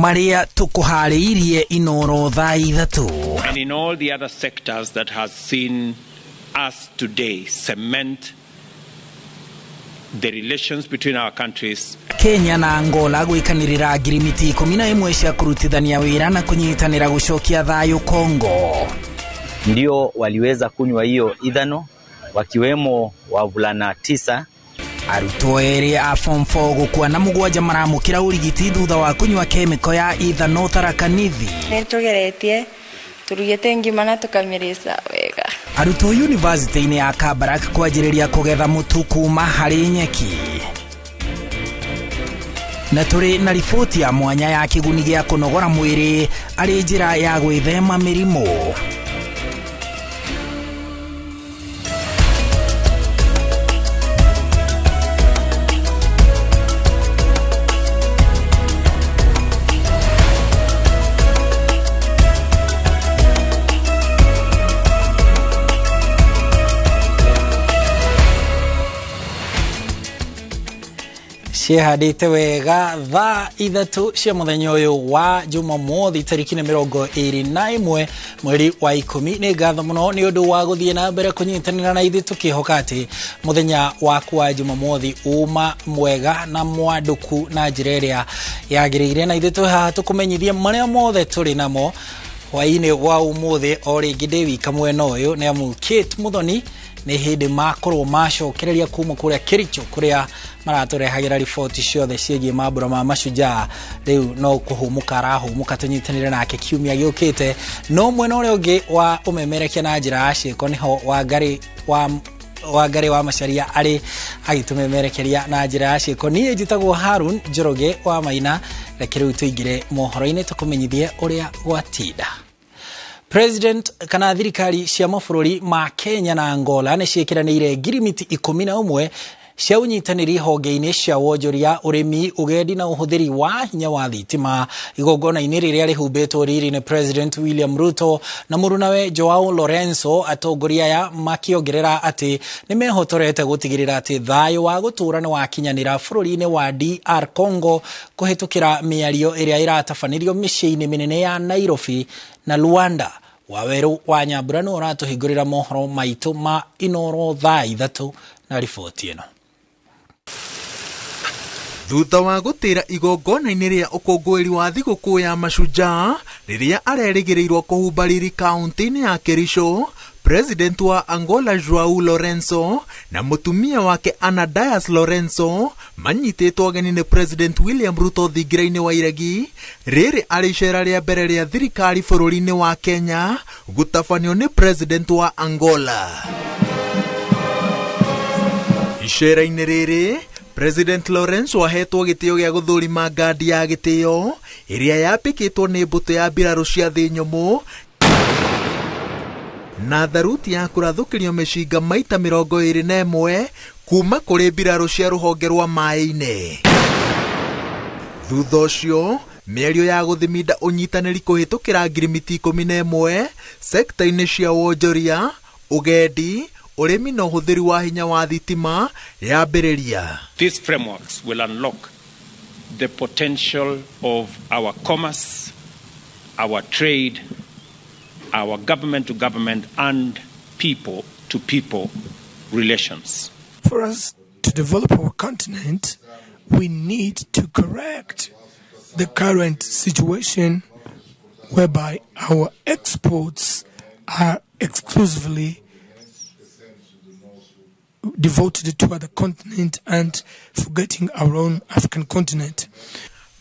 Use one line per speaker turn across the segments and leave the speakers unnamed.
Maria tũkũharĩirie Inoro thaa ithatũ.
And in all the other sectors that has seen us today cement the relations between our countries.
Kenya na Angola gwĩkanĩrĩra ngirimiti 11 cia kũrutithania wĩra na kũnyitanĩra gũcokia thayũ Kongo.
Ndio waliweza kunywa hiyo ithano, wakiwemo wavulana 9.
Arutwo erĩ a form 4 gũkua na 7 maramũkĩra ũrigiti thutha wa kũnyua kemiko ya ithano Tharaka Nithi.
Nĩtũgeretie tũrugĩte ngima na tũkamĩrĩca wega.
Arutwo university-inĩ ya Kabarak kwanjĩrĩria kũgetha mũtu kuma harĩ nyeki. Na tũrĩ na riboti ya mwanya ya kĩguni gĩa kũnogora mwĩrĩ arĩ njĩra ya gwĩthema mĩrimũ. Ciĩhandĩte wega thaa ithatũ cia mũthenya ũyũ wa Jumamothi tarĩki nĩ 21 mweri wa 10. Nĩ ngatho mũno nĩ ũndũ wa gũthiĩ na mbere kũnyitanĩra na ithuĩ tũkĩhoka atĩ mũthenya waku wa Jumamothi uma mwega na mwandũku na njĩra ĩrĩa yagĩrĩire, na ithuĩ twĩ haha tũkũmenyithie marĩa mothe tũrĩ namo hwaĩ-inĩ wa ũmũthĩ. O rĩngĩ ndĩ wika mwena ũyũ nĩ amu Kate Muthoni nĩ hĩndĩ makorwo macokereria kuma kũrĩa Kericho kũrĩa maratũrehagĩra riboti ciothe ciĩgiĩ mambura ma Mashujaa. Rĩu no kũhũmũka arahũmũka, tũnyitanĩre nake kiumia gĩũkĩte. No mwena ũrĩa ũngĩ wa ũmemerekia na njĩra ya ciĩko nĩho Wangari wa Macharia arĩ agĩtũmemerekeria na njĩra ya ciĩko. Niĩ njĩtagwo Harun Njoroge wa Maina, reke rĩu tũingĩre mohoro-inĩ tũkũmenyithie ũrĩa gwatinda. President kana thirikari cia mabũrũri ma Kenya na Angola nĩ ciĩkĩranĩire ngirimiti 11 cia ũnyitanĩri honge-inĩ cia wonjoria, ũrĩmi, ũgendi na ũhũthĩri wa hinya wa thitima igongona-inĩ rĩrĩa rĩhumbĩtwo riri nĩ President William Ruto na mũrunawe Joao Lorenzo. Atongoria aya makĩongerera atĩ nĩ mehotorete gũtigĩrĩra atĩ thayũ wa gũtũũra nĩ wakinyanĩra bũrũri-inĩ wa DR Congo kũhĩtũkĩra mĩario ĩrĩa ĩratabanĩrio mĩciĩ-inĩ mĩnene ya Nairobi na Luanda. Waweru wa Nyambura nĩ ũratũhingũrĩra mohoro maitũ ma Inoro thaa ithatũ na riboti ĩno.
Thutha wa gũtĩra igongona-inĩ rĩa ũkũngũĩri wa thigũkũ ya Mashujaa rĩrĩa arerĩgĩrĩirwo kũhumba riri kaunti-inĩ ya Kericho, President wa Angola Joao Lorenzo na mũtumia wake Ana Dias Lorenzo manyitĩtwo ageni nĩ President William Ruto thingira-inĩ wa Iregi, rĩrĩ arĩ icera rĩa mbere rĩa thirikari bũrũri-inĩ wa Kenya gũtabanio nĩ President wa Angola. Icera-inĩ rĩrĩ President Lorenzo ahetwo gĩtĩo gĩa gũthũrima ngandi ya gĩtĩo ĩrĩa yambĩkĩtwo nĩ mbũtũ ya mbirarũ cia thĩ nyũmũ na tharuti ya kũrathũkĩrio mĩcinga maita 21 kuma kũrĩ mbirarũ cia rũhonge rwa maĩ-inĩ. Thutha ũcio mĩario ya gũthiminda ũnyitanĩri kũhĩtũkĩra ngirimiti 11 sekta-inĩ cia wonjoria, ũgendi, ũrĩmi na ũhũthĩri wa hinya wa thitima yambĩrĩria.
These frameworks will unlock the potential of our commerce, our trade, our government to government and people to people relations.
For us to develop our continent, we need to correct the current situation whereby our exports are exclusively devoted to other continent and forgetting our own African continent.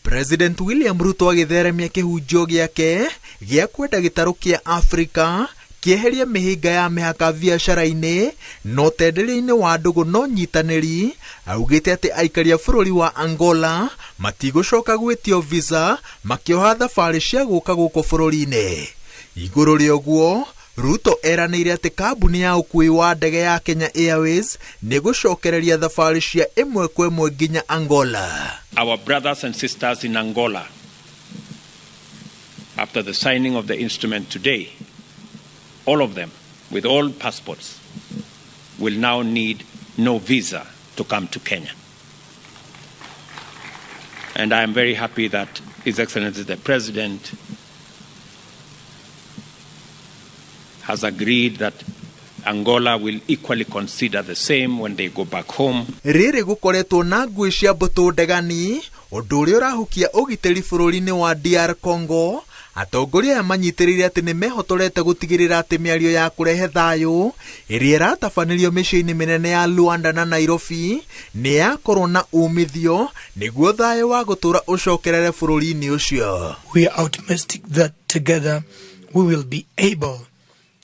President William Ruto agĩtheremia kĩhunjio gĩake gĩa kwenda gĩtarũ kĩa Afrika kĩeherie mĩhĩnga ya mĩhaka biacara-inĩ na ũtenderia-inĩ wa ndũgũ no nyitanĩri, augĩte atĩ aikari a bũrũri wa Angola matigũcoka gwĩtio visa makĩoha thabarĩ cia gũka gũkũ bũrũri-inĩ. Igũrũ rĩa ũguo, Ruto eranĩire atĩ kambuni ya ũkuui wa ndege ya Kenya Airways nĩ gũcokereria thabarĩ cia ĩmwe kwa ĩmwe nginya Angola.
Our brothers and sisters in Angola, after the signing of the instrument today, all of them with all passports will now need no visa to come to Kenya. And I am very happy that His Excellency the President has agreed that Angola will equally consider the same when they go back home.
Rĩrĩ gũkoretwo na ngũĩ cia mbũtũ ndegani, ũndũ ũrĩa ũrahukia ũgitĩri bũrũri-inĩ wa DR Congo. Atongoria aya manyitĩrĩire atĩ nĩ mehotorete gũtigĩrĩra atĩ mĩario ya kũrehe thayũ ĩrĩa ĩratabanĩrio mĩciĩ-inĩ mĩnene ya Luanda na Nairobi nĩ yakorwo na umithio nĩguo thayũ wa gũtũũra ũcokerere bũrũri-inĩ ũcio.
We are optimistic that together we will be able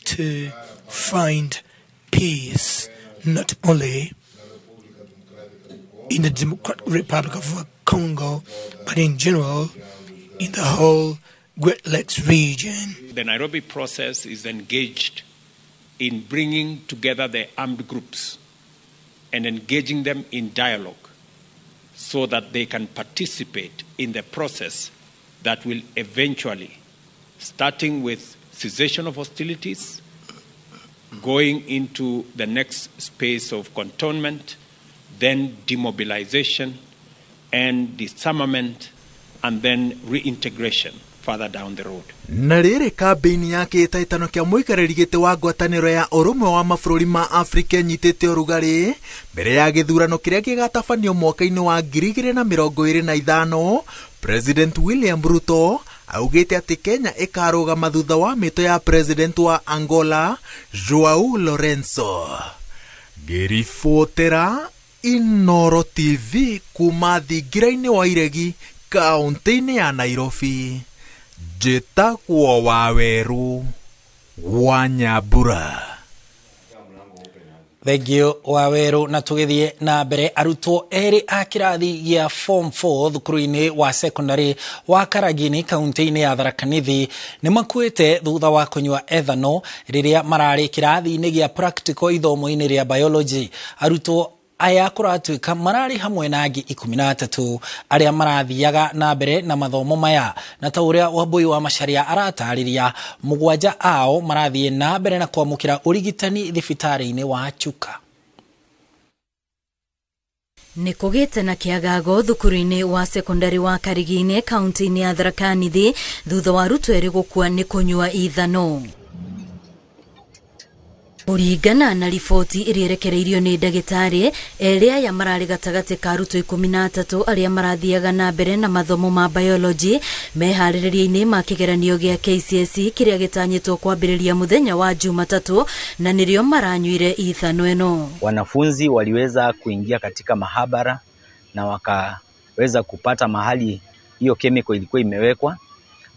to find peace not only in the Democratic Republic of Congo, but in general in the whole Great Lakes region.
The Nairobi process is engaged in bringing together the armed groups and engaging them in dialogue so that they can participate in the process that will eventually, starting with cessation of hostilities, going into the next space of cantonment, then demobilization and disarmament, and then reintegration further down the road.
Na rĩrĩ kambĩini ya kĩhĩtahĩtano kĩa mũikarĩri gĩtĩ wa ngwatanĩro ya ũrũmwe wa mabũrũri ma Afrika ĩnyitĩte ũrugarĩ mbere ya gĩthurano kĩrĩa gĩgatabanio mwaka-inĩ wa 2025, President William Ruto augĩte atĩ Kenya ĩkarũgama thutha wa mĩto ya President wa Angola Joao Lorenzo. Ngĩribotera Inoro TV kuma thingira-inĩ wa Iregi kaunti-inĩ ya Nairobi, njĩtagwo Waweru wa Nyambura.
Thengio Waweru. Na tũgĩthiĩ na mbere, arutwo erĩ a kĩrathi gĩa form 4 thukuru-inĩ wa secondary wa Karagini kaunti-inĩ ya Tharaka Nithi nĩ makuĩte thutha wa kũnyua ethanol rĩrĩa mararĩ kĩrathi-inĩ gĩa practical ithomo-inĩ rĩa biology. Arutwo aya kũratuĩka mararĩ hamwe na angĩ 13 arĩa marathiaga na mbere na mathomo maya, na ta ũrĩa Wambui wa Macharia aratarĩria, 7 ao marathiĩ na mbere na kwamũkĩra ũrigitani thibitarĩ-inĩ wa Chuka.
Nĩ kũgĩte na kĩagago thukuru-inĩ wa sekondari wa Karigini kaunti-inĩ ya Tharaka Nithi thutha wa arutwo erĩ gũkua nĩ kũnyua ithano. Kũringana na riboti ĩrĩa ĩrekereirio nĩ ndagĩtarĩ, erĩ aya mararĩ gatagatĩ ka arutwo 13 arĩa marathiaga na mbere na mathomo ma biology meharĩrĩria-inĩ ma kĩgeranio gĩa KCSE kĩrĩa gĩtanyĩtwo kwambĩrĩria mũthenya wa Jumatatu, na nĩrĩo maranyuire ithano ĩno.
Wanafunzi waliweza kuingia katika mahabara na wakaweza kupata mahali hiyo chemical ilikuwa imewekwa.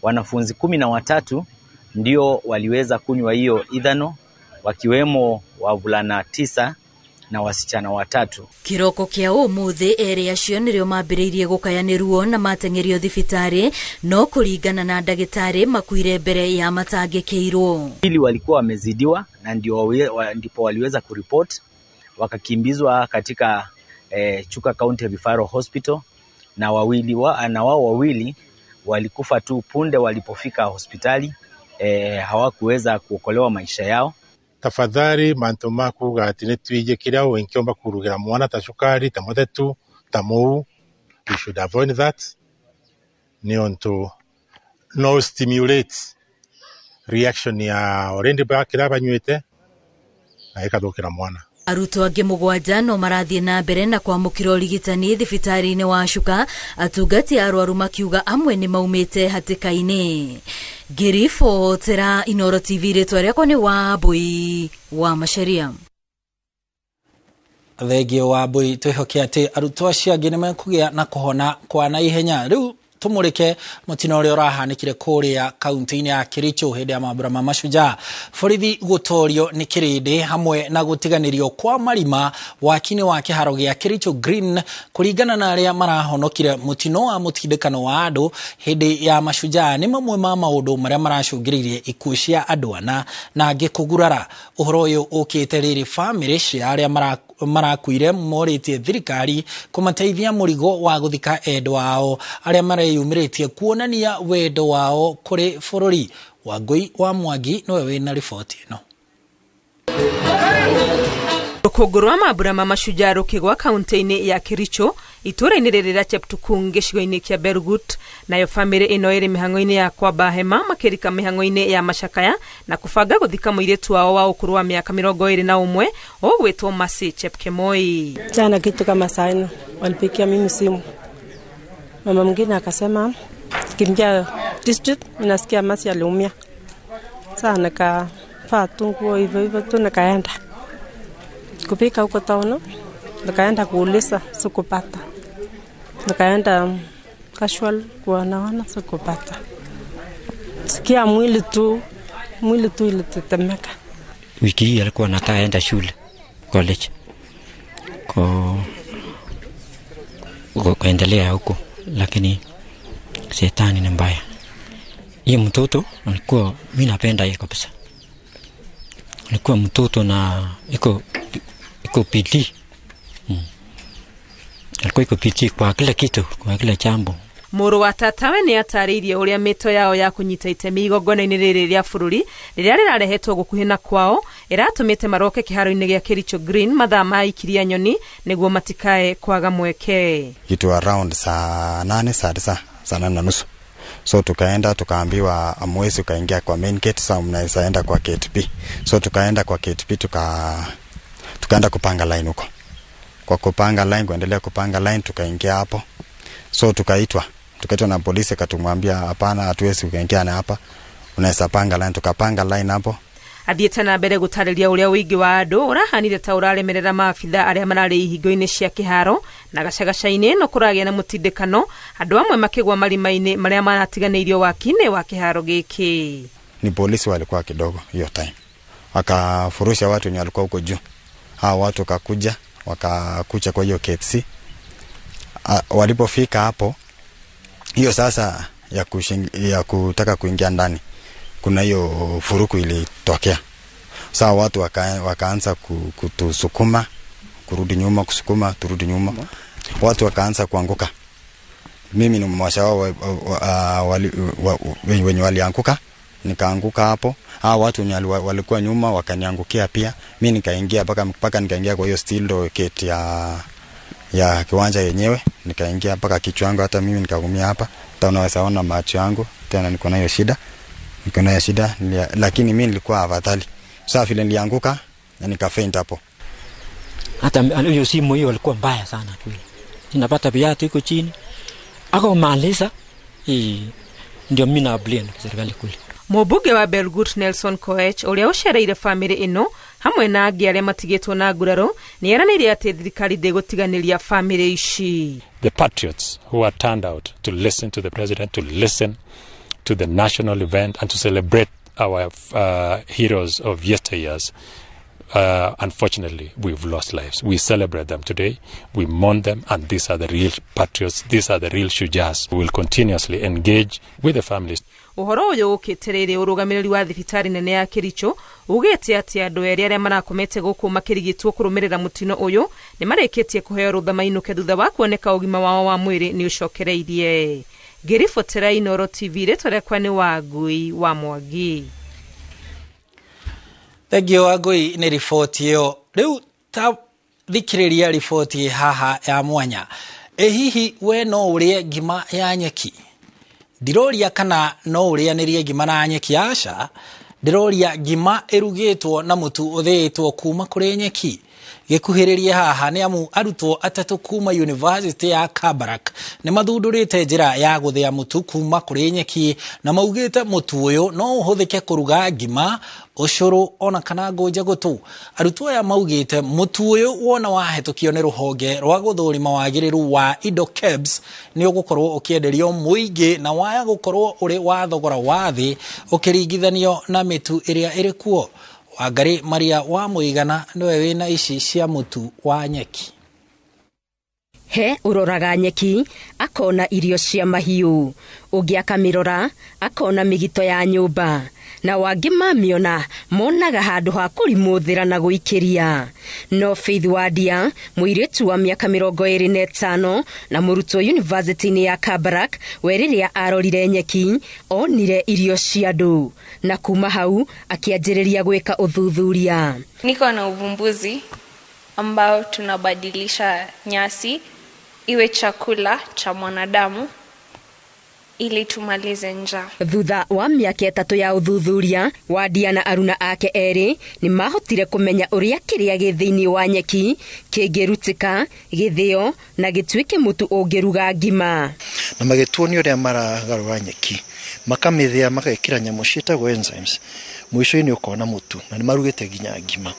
Wanafunzi 13 ndio waliweza kunywa hiyo ithano, wakiwemo wavulana 9 na wasichana 3.
Kiroko kĩa ũmũthĩ erĩ acio nĩrĩo mambĩrĩirie gũkaya nĩ ruo na mateng'erio thibitarĩ, no kũringana na ndagĩtarĩ makuire mbere ya matangĩkĩirwo.
Pili walikuwa wamezidiwa na ndipo waliweza kuripoti, wakakimbizwa katika Chuka County Referral Hospital, na wao wawili walikufa tu punde walipofika hospitali. Hawakuweza kuokolewa maisha yao.
Tafadhali mantu makuga ati nĩ twije kĩrĩa ũngiomba kũrugĩra mwana ta cukari ta mũthetu ta mũu, we should avoid that nĩ ũntũ no stimulate reaction ya already kĩrĩa banyuĩte na ĩkathũkĩra mwana.
Arutwo angĩ 7 no marathiĩ na mbere na kwamũkĩra ũrigitani thibitarĩ-inĩ wa Chuka, atungati a arwaru makiuga amwe nĩ maumĩte hatĩka-inĩ. Ngĩribotera Inoro TV, rĩtwa rĩakwa nĩ Wambui wa Macharia.
Thengio Wambui, twĩhoke atĩ arutwo acio angĩ nĩ mekũgĩa na kũhona kwa naihenya. Rĩu tumurike mutino uria urahanikire kuria kaunti-ini ya Kericho hindi ya mambura ma Mashujaa. Borithi gutorio ni kirindi hamwe na gutiganirio kwa marima wakini wa kiharo gia Kericho Green kuringana na aria marahonokire mutino wa mutindikano wa andu hindi ya Mashujaa ni mamwe ma maundu maria maracungiririe ikuũ cia andu ana na angi kugurara. Uhoro uyu ukite riri family cia aria marakuire moritie thirikari kumateithia murigo wa guthika endwa ao aria mareyumiritie kuonania wendo wao kuri bururi. Wangui wa Mwangi niwe wina riboti ino.
Rũkũngũ rwa mambura ma Mashujaa rũkĩgwa kaunti-inĩ ya Kericho itũũra-inĩ rĩrĩ rĩa Cheptukung gĩcigo-inĩ kĩa Belgut. Nayo bamĩrĩ ĩno ĩrĩ mĩhang'o-inĩ ya kwamba hema makĩrika mĩhang'o-inĩ ya macakaya na kũbanga gũthika mũirĩtu wao wa ũkũrũ wa mĩaka 21 ũgwĩtwo Mercy Chepkemoi.
Jana kitu kama saa 4 walipikia mimi simu, mama mwingine akasema kimbia district, nasikia Mercy aliumia. Sasa nikavaa tu nguo hivyo hivyo tu nikaenda kupika huko town, nikaenda kuuliza sikupata, nikaenda casual kuonaona sikupata, sikia mwili tu ilitetemeka.
Wiki hii alikuwa anataka aenda shule college kuendelea huko, lakini shetani ni mbaya. Hiyo mtoto alikuwa, mimi napenda yeye kabisa. Alikuwa mtoto na iko bidii. Alikuwa iko bidii kwa kila kitu, kwa kila jambo.
Mũrũ wa tatawe nĩ atarĩirie ũrĩa mĩto yao ya kũnyita itemi igongona-inĩ rĩrĩ rĩa bũrũri rĩrĩa rĩrarehetwo gũkuhĩ na kwao ĩratũmĩte maroke kĩharo-inĩ gĩa Kericho Green mathaa ma ikiria nyoni nĩguo matikae kwaga mweke.
Kitu around saa 8 saa 9 saa 8:30. So tukaenda tukaambiwa amwezi ukaingia kwa main gate, sasa mnaweza enda kwa gate B. So tukaenda kwa gate B, tukaenda kupanga line huko. Kwa kupanga line, kuendelea kupanga line, tukaingia hapo. So tukaitwa na polisi, katumwambia hapana, hatuwezi kuingia na hapa, unaweza panga line. Tukapanga line hapo.
Athiĩte na mbere gũtarĩria ũrĩa ũingĩ wa andũ ũrahanire ta ũraremerera maabitha arĩa mararĩ ihingo-inĩ cia kĩharo na gacagaca-inĩ no kũragĩa na mũtindĩkano, andũ amwe makĩgwa marima-inĩ marĩa maratiganĩirio waki-inĩ wa kĩharo gĩkĩ.
Ni polisi walikuwa kidogo hiyo time, wakafurusha watu wenye walikuwa huko juu. Hao watu wakakuja wakakucha kwa hiyo KFC. Walipofika hapo hiyo sasa ya kutaka kuingia ndani, kuna hiyo furuku ilitokea. Sasa watu wakaanza kutusukuma kurudi nyuma, kusukuma turudi nyuma. Watu wakaanza kuanguka. Mimi ni mmoja wao wenye walianguka, nikaanguka hapo. Hao watu wenye walikuwa nyuma wakaniangukia pia. Mimi nikaingia mpaka nikaingia kwa hiyo steel door gate ya kiwanja yenyewe, nikaingia mpaka kichwa yangu, hata mimi nikaumia hapa. Hata unaweza ona macho yangu tena niko nayo shida. Niko nayo shida, lakini mimi nilikuwa afadhali. Sasa vile nilianguka na nikafaint hapo.
Hata hiyo simu hiyo ilikuwa mbaya sana kweli. Ninapata viatu iko chini. Akamaliza ndio mimi na blame serikali kule.
Mũmbunge wa Belgut Nelson Koech ũrĩa ũcereire bamĩrĩ ĩno hamwe na angĩ arĩa matigĩtwo na nguraro nĩ eranĩire atĩ thirikari ndĩgũtiganĩria bamĩrĩ ici.
The patriots who are turned out to listen to the president, to listen to the national event and to celebrate our heroes of yesteryears. Unfortunately, we've lost lives. We celebrate them today, we mourn them, and these are the real patriots, these are the real shujas. We will continuously engage with the families.
Ũhoro ũyũ ũkĩte rĩrĩ ũrũgamĩrĩri wa thibitarĩ nene ya Kericho ugĩte atĩ andũ erĩ arĩa marakomete gũkũ makĩrigitwo kũrũmĩrĩra mũtino ũyũ nĩ marĩkĩtie kũheo rũtha mainũke thutha wa kuoneka ũgima wao wa mwĩrĩ nĩ ũcokereirie. Ngĩribotera Inooro TV, rĩtwa rĩakwa nĩ Wangui wa Mwangi.
Thengio Wangui nĩ riboti ĩyo. Rĩu ta thikĩrĩria riboti haha ya mwanya. Ĩ hihi we no ũrĩe ngima ya nyeki? Ndiroria kana no ũrĩanĩrie ngima na nyeki, aca. Ndiroria ngima ĩrugĩtwo na mũtu ũthĩĩtwo kuma kũrĩ nyeki. Gĩkuhĩrĩrie haha nĩ amu arutwo atatũ kuma University ya Kabarak nĩ mathundũrĩte njĩra ya gũthĩa mũtu kuma kũrĩ nyeki na maugĩte mũtu ũyũ no ũhũthĩke kũruga ngima, ũcũrũ ona kana ngũnja gũtũ. Arutwo aya maugĩte mũtu ũyũ wona wahetũkio nĩ rũhonge rwa gũthũrima wagĩrĩru wa indo KEBS nĩ ũgũkorwo ũkĩenderio mũingĩ na waya gũkorwo ũrĩ wa thogora wa thĩ ũkĩringithanio na mĩtu ĩrĩa ĩrĩ kuo. Wangari Maria wa Mũigana nĩwe wĩna ici cia mũtu wa nyeki.
He uroraga nyeki akona irio cia mahiũ, ũngĩ akamĩrora akona mĩgito ya nyũmba, na wangĩ mamiona monaga handũ ha kũrimũthĩra na gũikĩria. No Faith Wadia, mũirĩtu wa mĩaka 25 na mũrutwo University-inĩ ya Kabarak, we rĩrĩa arorire nyeki onire irio cia andũ, na kuma hau akĩanjĩrĩria gwĩka ũthuthuria.
Niko na uvumbuzi ambao tunabadilisha nyasi Iwe chakula cha mwanadamu ili tumalize njaa.
Thutha wa mĩaka 3 ya ũthuthuria, Wandia na aruna ake erĩ nĩ mahotire kũmenya ũrĩa kĩrĩa gĩ thĩinĩ wa nyeki kĩngĩrutĩka, gĩthĩo na gĩtuĩke mũtu ũngĩruga ngima.
Na magĩtuonia ũrĩa maragarũra nyeki, makamĩthĩa magekĩra nyamũ ciĩtagwo enzymes, mũico-inĩ ũkona mũtu na nĩ marugĩte nginya ngima.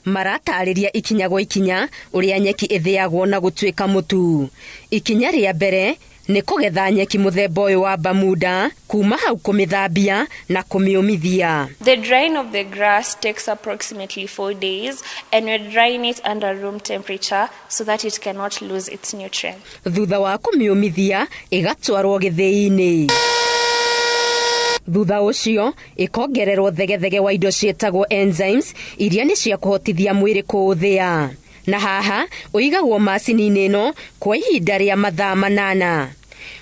Maratarĩria ikinya gwa ikinya ũrĩa nyeki ĩthĩagwo na gũtuĩka mũtu. Ikinya rĩa mbere nĩ kũgetha nyeki mũthemba ũyũ wa Bermuda, kuma hau kũmĩthambia na kũmĩũmithia.
The drying of the grass takes approximately 4 days and we're drying it under room temperature so that it cannot lose its nutrients.
Thutha wa kũmĩũmithia ĩgatwarwo gĩthĩi-inĩ. Thutha ũcio ĩkongererwo thegethege wa indo ciĩtagwo enzymes iria nĩ cia kũhotithia mwĩrĩ kũũthĩa. Na haha ũigagwo macini-inĩ ĩno kwa ihinda rĩa mathaa 8.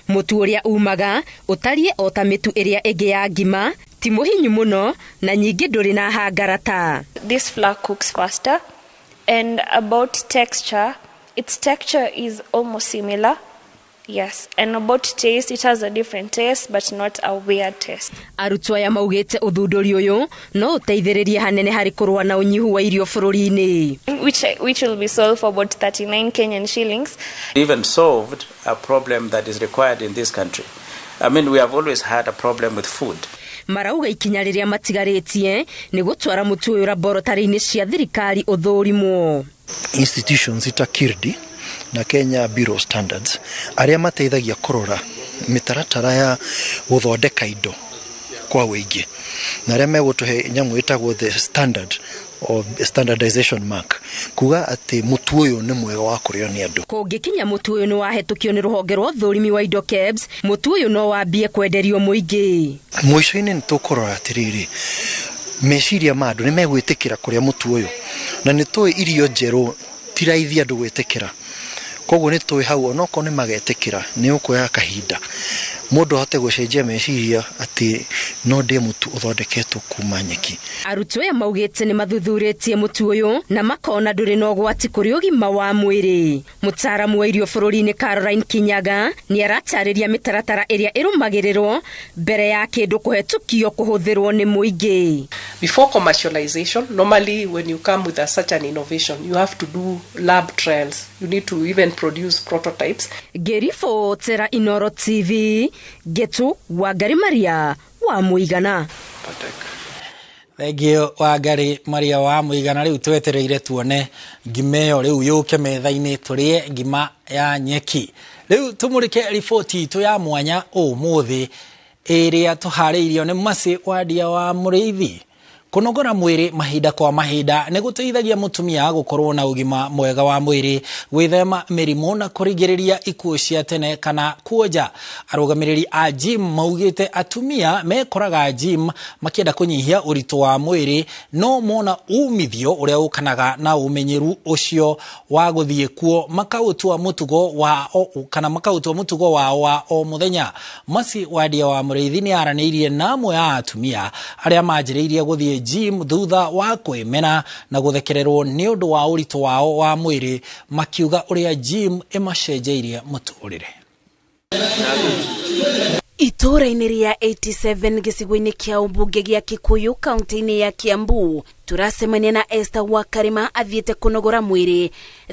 Mũtu ũrĩa umaga ũtariĩ o ta mĩtu ĩrĩa ĩngĩ ya ngima, ti mũhinyu mũno na nyingĩ ndũrĩ na hangarata.
This flour cooks faster, and about texture, its texture is almost similar. Yes, and about taste, it has a different taste, but not a weird taste.
Arutwo aya maugĩte ũthundũri ũyũ no ũteithĩrĩrie hanene harĩ kũrũa na ũnyihu wa irio bũrũri-inĩ.
Which will be sold for about 39 Kenyan shillings.
Even solved a problem that is required in this country. I mean, we have always had a problem with food.
Marauga ikinya rĩrĩa matigarĩtie nĩ gũtwara mũtu ũyũ laboratory-inĩ cia thirikari ũthũrimwo.
Institutions ta KIRDI na Kenya Bureau of Standards arĩa mateithagia kũrora mĩtaratara ya gũthondeka indo kwa ũingĩ na arĩa megũtũhe nyamũ ĩtagwo the standard of standardization mark kuga atĩ mũtu ũyũ nĩ mwega wa kũrĩo nĩ andũ.
Kũngĩkinya mũtu ũyũ nĩ wahetũkio nĩ rũhonge rwa ũthũrimi wa indo KEBS, mũtu ũyũ no wambie kwenderio mũingĩ.
Mũico-inĩ nĩ tũkũrora atĩrĩrĩ, meciria ma andũ nĩ megwĩtĩkĩra kũrĩa mũtu ũyũ, na nĩ tũĩ irio njerũ ti raithi andũ gwĩtĩkĩra, koguo nĩ tũĩ hau onokorwo nĩ magetĩkĩra nĩ ũkuoya kahinda mũndũ ahote gũcenjia meciria atĩ no ndĩe mũtu ũthondeketwo kuma nyeki.
Arutwo aya maugĩte nĩ mathuthurĩtie mũtu ũyũ na makona ndũrĩ na ũgwati kũrĩ ũgima wa mwĩrĩ. Mũtaaramu wa irio bũrũri-inĩ Caroline Kinyaga nĩ aratarĩria mĩtaratara ĩrĩa ĩrũmagĩrĩrwo mbere ya kĩndũ kũhetũkio kũhũthĩrwo nĩ mũingĩ.
Before commercialization, normally when you come with such an innovation, you have to do lab trials. You need to even produce prototypes.
Ngĩribotera Inoro TV, Getu Wangari Maria wa Mũigana.
Thengio Wangari Maria wa Mũigana. Rĩu twetereire tuone ngima ĩyo rĩu yũke metha-inĩ tũrĩe ngima ya nyeki. Rĩu tũmũrĩke riboti itũ ya mwanya ũmũthĩ ĩrĩa tũharĩirio nĩ Mercy Wandia wa Mũrĩithi. Kũnogora mwĩrĩ mahinda kwa mahinda nĩ gũteithagia mũtumia gũkorwo na ũgima mwega wa mwĩrĩ, gwĩthema mĩrimũ na kũrigĩrĩria ikuũ cia tene kana kuonja. Arũgamĩrĩri a gym maugĩte atumia mekoraga gym makĩenda kũnyihia ũritũ wa mwĩrĩ, no mona umithio ũrĩa ũkanaga na ũmenyeru ũcio wa gũthiĩ kuo makaũtua mũtugo wao kana makaũtua mũtugo wao wa o mũthenya. Mercy Wandia wa Mũrĩithi nĩ aranĩirie na amwe a atumia arĩa manjĩrĩirie gũthiĩ gym thutha wa kwĩmena na gũthekererwo nĩ ũndũ wa ũritũ wao wa mwĩrĩ, makiuga ũrĩa gym ĩmacenjeirie mũtũrĩre.
Itũũra-inĩ rĩa 87 gĩcigo-inĩ kĩa ũmbunge gĩa Kikuyu kaunti-inĩ ya Kiambu, tũracemania na Esther Wakarima athiĩte kũnogora mwĩrĩ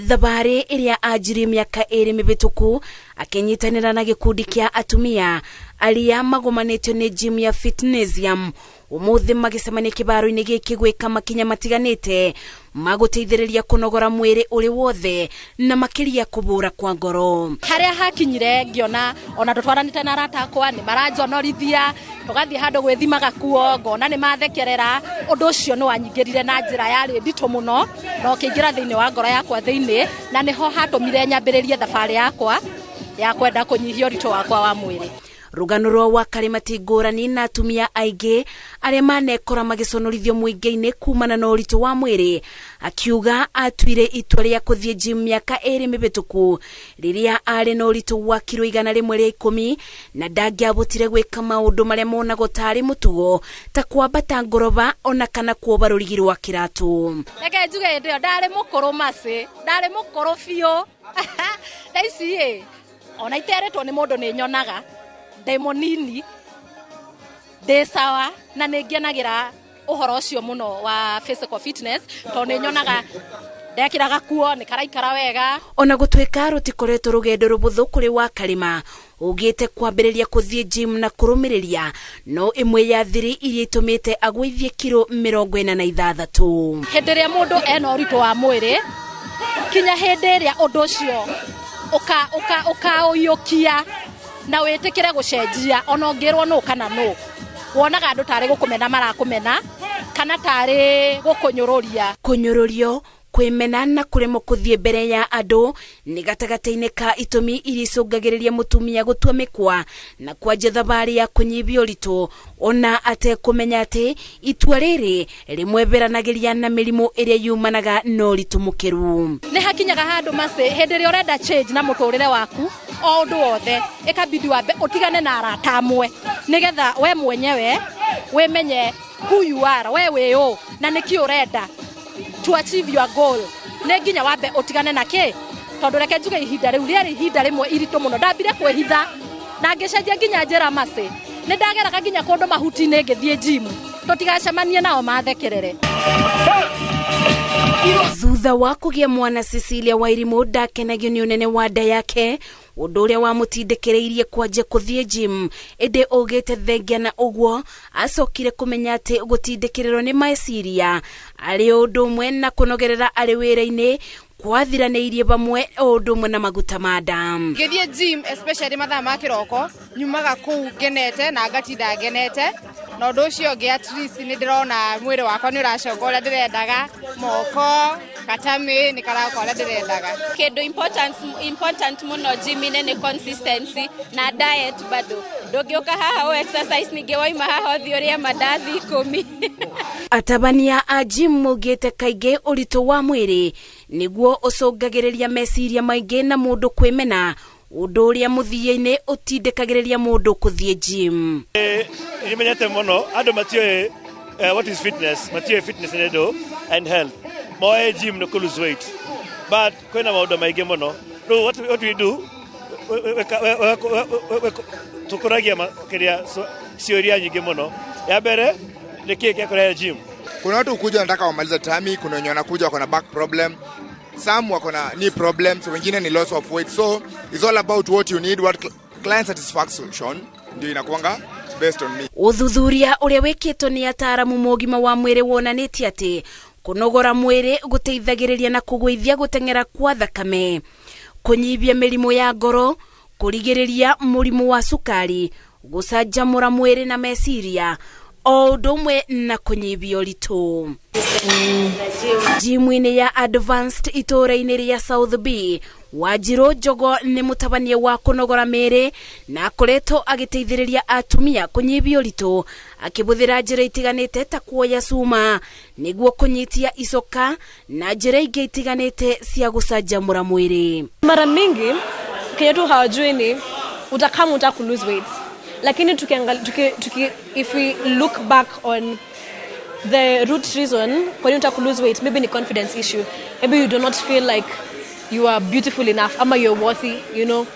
thabarĩ ĩrĩa anjirie mĩaka 2 mĩhĩtũku akĩnyitanĩra na gĩkundi kĩa atumia arĩa magomanĩtio nĩ gym ya Fitnessium. Ũmũthĩ magĩcemania kĩbaro-inĩ gĩkĩ gwĩka makinya matiganĩte magũteithĩrĩria kũnogora mwĩrĩ ũrĩ wothe na makĩria kũbũra kwa ngoro.
Harĩa hakinyire ngĩona ona tũtwaranĩte na arata akwa nĩ maranjonorithia, tũgathiĩ handũ gwĩthimaga kuo ngona nĩ mathekerera. Ũndũ ũcio nĩ wanyingĩrire na njĩra yarĩ nditũ mũno na ũkĩingĩra thĩinĩ wa ngoro yakwa thĩinĩ, na nĩho hatũmire nyambĩrĩrie thabarĩ yakwa ya kwenda kũnyihia ũritũ wakwa wa mwĩrĩ.
Rũgano rwa Wakarima ti ngũrani na atumia aingĩ arĩa manekora magĩconorithio mũingĩ-inĩ kumana na ũritũ wa mwĩrĩ. Akiuga atuire itua rĩa kũthiĩ gym mĩaka 2 mĩhĩtũku rĩrĩa arĩ na ũritũ wa kiro 110 na ndangĩahotire gwĩka maũndũ marĩa monagwo tarĩ mũtugo ta kwambata ngoroba ona kana kuoba rũrigi rwa kĩratũ.
Reke njuge hĩndĩ ĩyo ndarĩ mũkũrũ Mercy, ndarĩ mũkũrũ biũ. Thaa ici ĩ ona iteretwo nĩ mũndũ nĩ nyonaga ndĩ mũnini ndĩ sawa na nĩ ngenagĩra ũhoro ũcio mũno wa physical fitness tondũ nĩ nyonaga ndekĩra gakuo nĩ karaikara wega.
Ona gũtuĩka rũtikoretwo rũgendo rũbũthũ kũrĩ wa Karĩma ugĩte kwambĩrĩria kũthiĩ gym na kũrũmĩrĩria no ĩmwe ya thiri iria itũmĩte agũithie kiro 46.
Hĩndĩ ĩrĩa mũndũ ena ũritũ wa mwĩrĩ kinya hĩndĩ ĩrĩa ũndũ ũcio ũkaũiyũkia na wĩtĩkĩre gũcenjia ona ũngĩrwo nũ kana nũ wonaga andũ tarĩ gũkũmena marakũmena kana tarĩ gũkũnyũrũria.
Kũnyũrũrio, kwĩmena na kũremwo kũthiĩ mbere ya andũ nĩ gatagatĩ-inĩ ka itũmi iria icũngagĩrĩria mũtumia gũtua mĩkwa na kwanjia thabarĩ ya kũnyihia ũritũ ona atekũmenya atĩ itua rĩrĩ rĩmweberanagĩria na mĩrimũ ĩrĩa yumanaga na ũritũ mũkĩru.
Nĩ hakinyaga handũ macĩ hĩndĩ ĩrĩa ũrenda change na mũtũrĩre waku o ũndũ wothe ĩkabidi wambe ũtigane na arata amwe nĩgetha we mwenyewe wĩmenye who you are, we wĩ ũ na nĩkĩ ũrenda to achieve your goal. Nĩ nginya wambe ũtigane na kĩ tondũ reke njuge ihinda rĩu rĩarĩ ihinda rĩmwe iritũ mũno ndambire kwĩhitha na ngĩcenjia nginya njĩra macĩ nĩ ndageraga nginya kũndũ mahuti-inĩ ngĩthiĩ gym tũtigacemanie nao mathekerere.
Thutha wa kũgĩa mwana Cecilia Wairimu ndakenagio nĩ ũnene wa nda yake ũndũ ũrĩa wamũtindĩkĩrĩirie kwanjia kũthiĩ gym ĩndĩ augĩte thengia na ũguo acokire kũmenya atĩ gũtindĩkĩrĩrwo nĩ meciria arĩ ũndũ ũmwe na kũnogerera arĩ wĩra-inĩ kwathiranĩirie vamwe o ũndũ ũmwe na maguta ma nda.
Ngĩthiĩ gym especially mathaa ma kĩroko nyumaga kũu ngenete na ngatinda ngenete na ũndũ ũcio ũngĩ at least nĩ ndĩrona mwĩrĩ wakwa nĩ ũracoka ũrĩa ndĩrendaga moko gatamĩ nĩ karoka ũrĩa ndĩrendaga.
Kĩndũ important mũno gym-inĩ nĩ consistency na diet bado ndũngĩũka haha ũ exercise ningĩ waima haha ũthiĩ ũrĩe mandathi 10.
Atabania a gym maugĩte kaingĩ ũritũ wa mwĩrĩ nĩguo ũcũngagĩrĩria meciria maingĩ na mũndũ kwĩmena ũndũ ũrĩa mũthia-inĩ ũtindĩkagĩrĩria mũndũ kũthiĩ gym.
Nĩmenyete mũno andũ matiũĩ what is fitness, matiũĩ fitness nĩ ndũ and health moe gym nĩ kũ lose weight but kwĩna maũndũ maingĩ mũno. Rĩu what we do tũkũragia kĩrĩa ciũria nyingĩ mũno. Ya mbere nĩ kĩĩ gĩakũrehe gym?
Kuna watu ukuja wanataka wamalize tummy, kuna wenye wanakuja wako na back problem, some wako na knee problems, wengine ni loss of weight. So it's all about what you need, what client satisfaction ndio inakuanga based on me.
Ũthuthuria ũrĩa wĩkĩtwo nĩ ataaramu ma ũgima wa mwĩrĩ wonanĩtie atĩ kũnogora mwĩrĩ gũteithagĩrĩria na kũgũithia gũteng'era kwa thakame, kũnyihia mĩrimũ ya ngoro, kũrigĩrĩria mũrimũ wa cukari, gũcanjamũra mwĩrĩ na meciria o ũndũ ũmwe na kũnyihia ũritũ. Gym-inĩ ya Advanced itũũra-inĩ rĩa South B, Wanjirũ Njogo nĩ mũtabania wa kũnogora mĩĩrĩ na akoretwo agĩteithĩrĩria atumia kũnyihia ũritũ akĩbũthĩra njĩra itiganĩte ta kuoya cuma nĩguo kũnyitia icoka na njĩra ingĩ itiganĩte cia gũcanjamũra mwĩrĩ.
Mara mingi kenye tu hawajui ni utakama utaka lose weight, lakini tuki if we look back on the root reason kwa nini unataka lose weight, maybe ni confidence issue, maybe you do not feel like you are beautiful enough ama you're worthy, you know.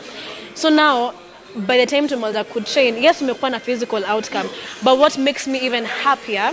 So now by the time tumaliza could train, yes umekuwa na physical outcome, but what makes me even happier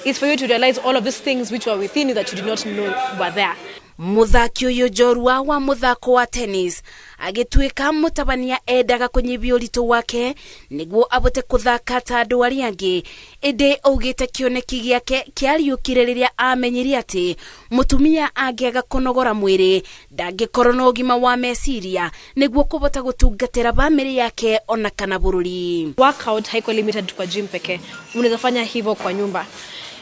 is for you to realize all of these things which were within you that you did not know were there.
Mũthaki ũyũ njorua wa mũthako wa tennis agĩtuĩka mũtabania endaga kũnyihia ũritũ wake nĩguo abote kũthaka ta andũ arĩa angĩ, ĩndĩ augĩte kĩoneki gĩake kĩariũkire rĩrĩa amenyire atĩ mũtumia angĩaga kũnogora mwĩrĩ ndangĩkorwo na ũgima wa meciria nĩguo kũbota gũtungatĩra bamĩrĩ yake ona kana bũrũri.
Workout haiko limited kwa gym pekee, unaweza fanya hivyo kwa nyumba,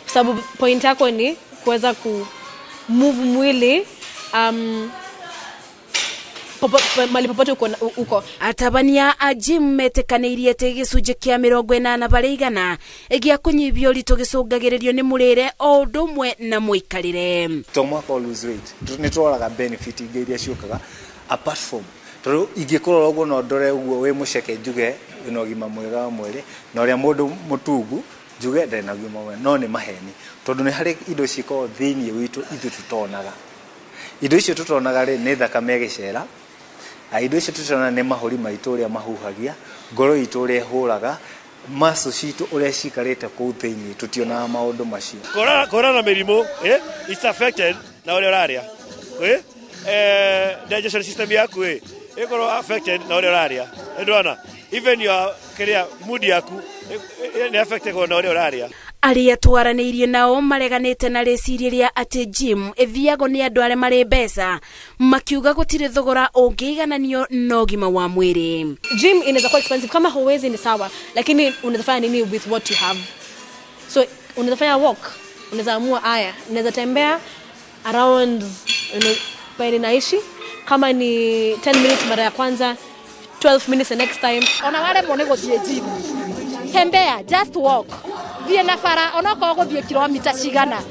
sababu point yako ni kuweza ku move mwili mali popote uko.
Atabania a gym metĩkanĩirie atĩ gĩcunjĩ kĩa 80% gĩa kũnyihia ũritũ gĩcũngagĩrĩrio nĩ mũrĩre o ũndũ ũmwe na mũikarĩre.
To mwaka lose weight nĩ tũroraga benefit ingĩ iria ciũkaga apart from tondũ ingĩkũrora ũguo no ndore ũguo wĩ mũceke njuge wĩna ũgima mwega wa mwĩrĩ na ũrĩa mũndũ mũtungu njuge ndarĩ na ũgima mwega, no nĩ maheni tondũ nĩ harĩ indo cikoragwo thĩinĩ witũ ithuĩ tũtonaga. Indo icio tũtonaga rĩ nĩ thakame ĩgĩcera, Indo icio tũtirona nĩ mahũri maitũ ũrĩa mahuhagia, ngoro itũ ũrĩa ĩhũraga, muscle citũ ũrĩa cikarĩte kũu thĩinĩ, tũtionaga maũndũ macio.
Kũhũrana na mĩrimũ, it's affected na ũrĩa ũrarĩa. Digestion system yaku ĩkorwo affected na ũrĩa ũrarĩa. Nĩndĩrona even your kĩrĩa mood yaku nĩ affected na ũrĩa ũrarĩa.
Arĩa twaranĩirie nao mareganĩte na rĩciria rĩa atĩ gym ĩthiagwo nĩ andũ arĩa marĩ mbeca, makiuga gũtirĩ thogora ũngĩigananio na ũgima wa mwĩrĩ.
Gym inaweza kuwa expensive, kama huwezi ni sawa, lakini unaweza fanya nini with what you have? So unaweza fanya walk, unaweza amua aya, unaweza tembea around pale naishi, kama ni 10 minutes mara ya kwanza, 12 minutes the next time.
Ona waremwo nĩ gũthiĩ gym, tembea, just walk. Thiĩ na bara onokorwo gũthiĩ kilomita cigana,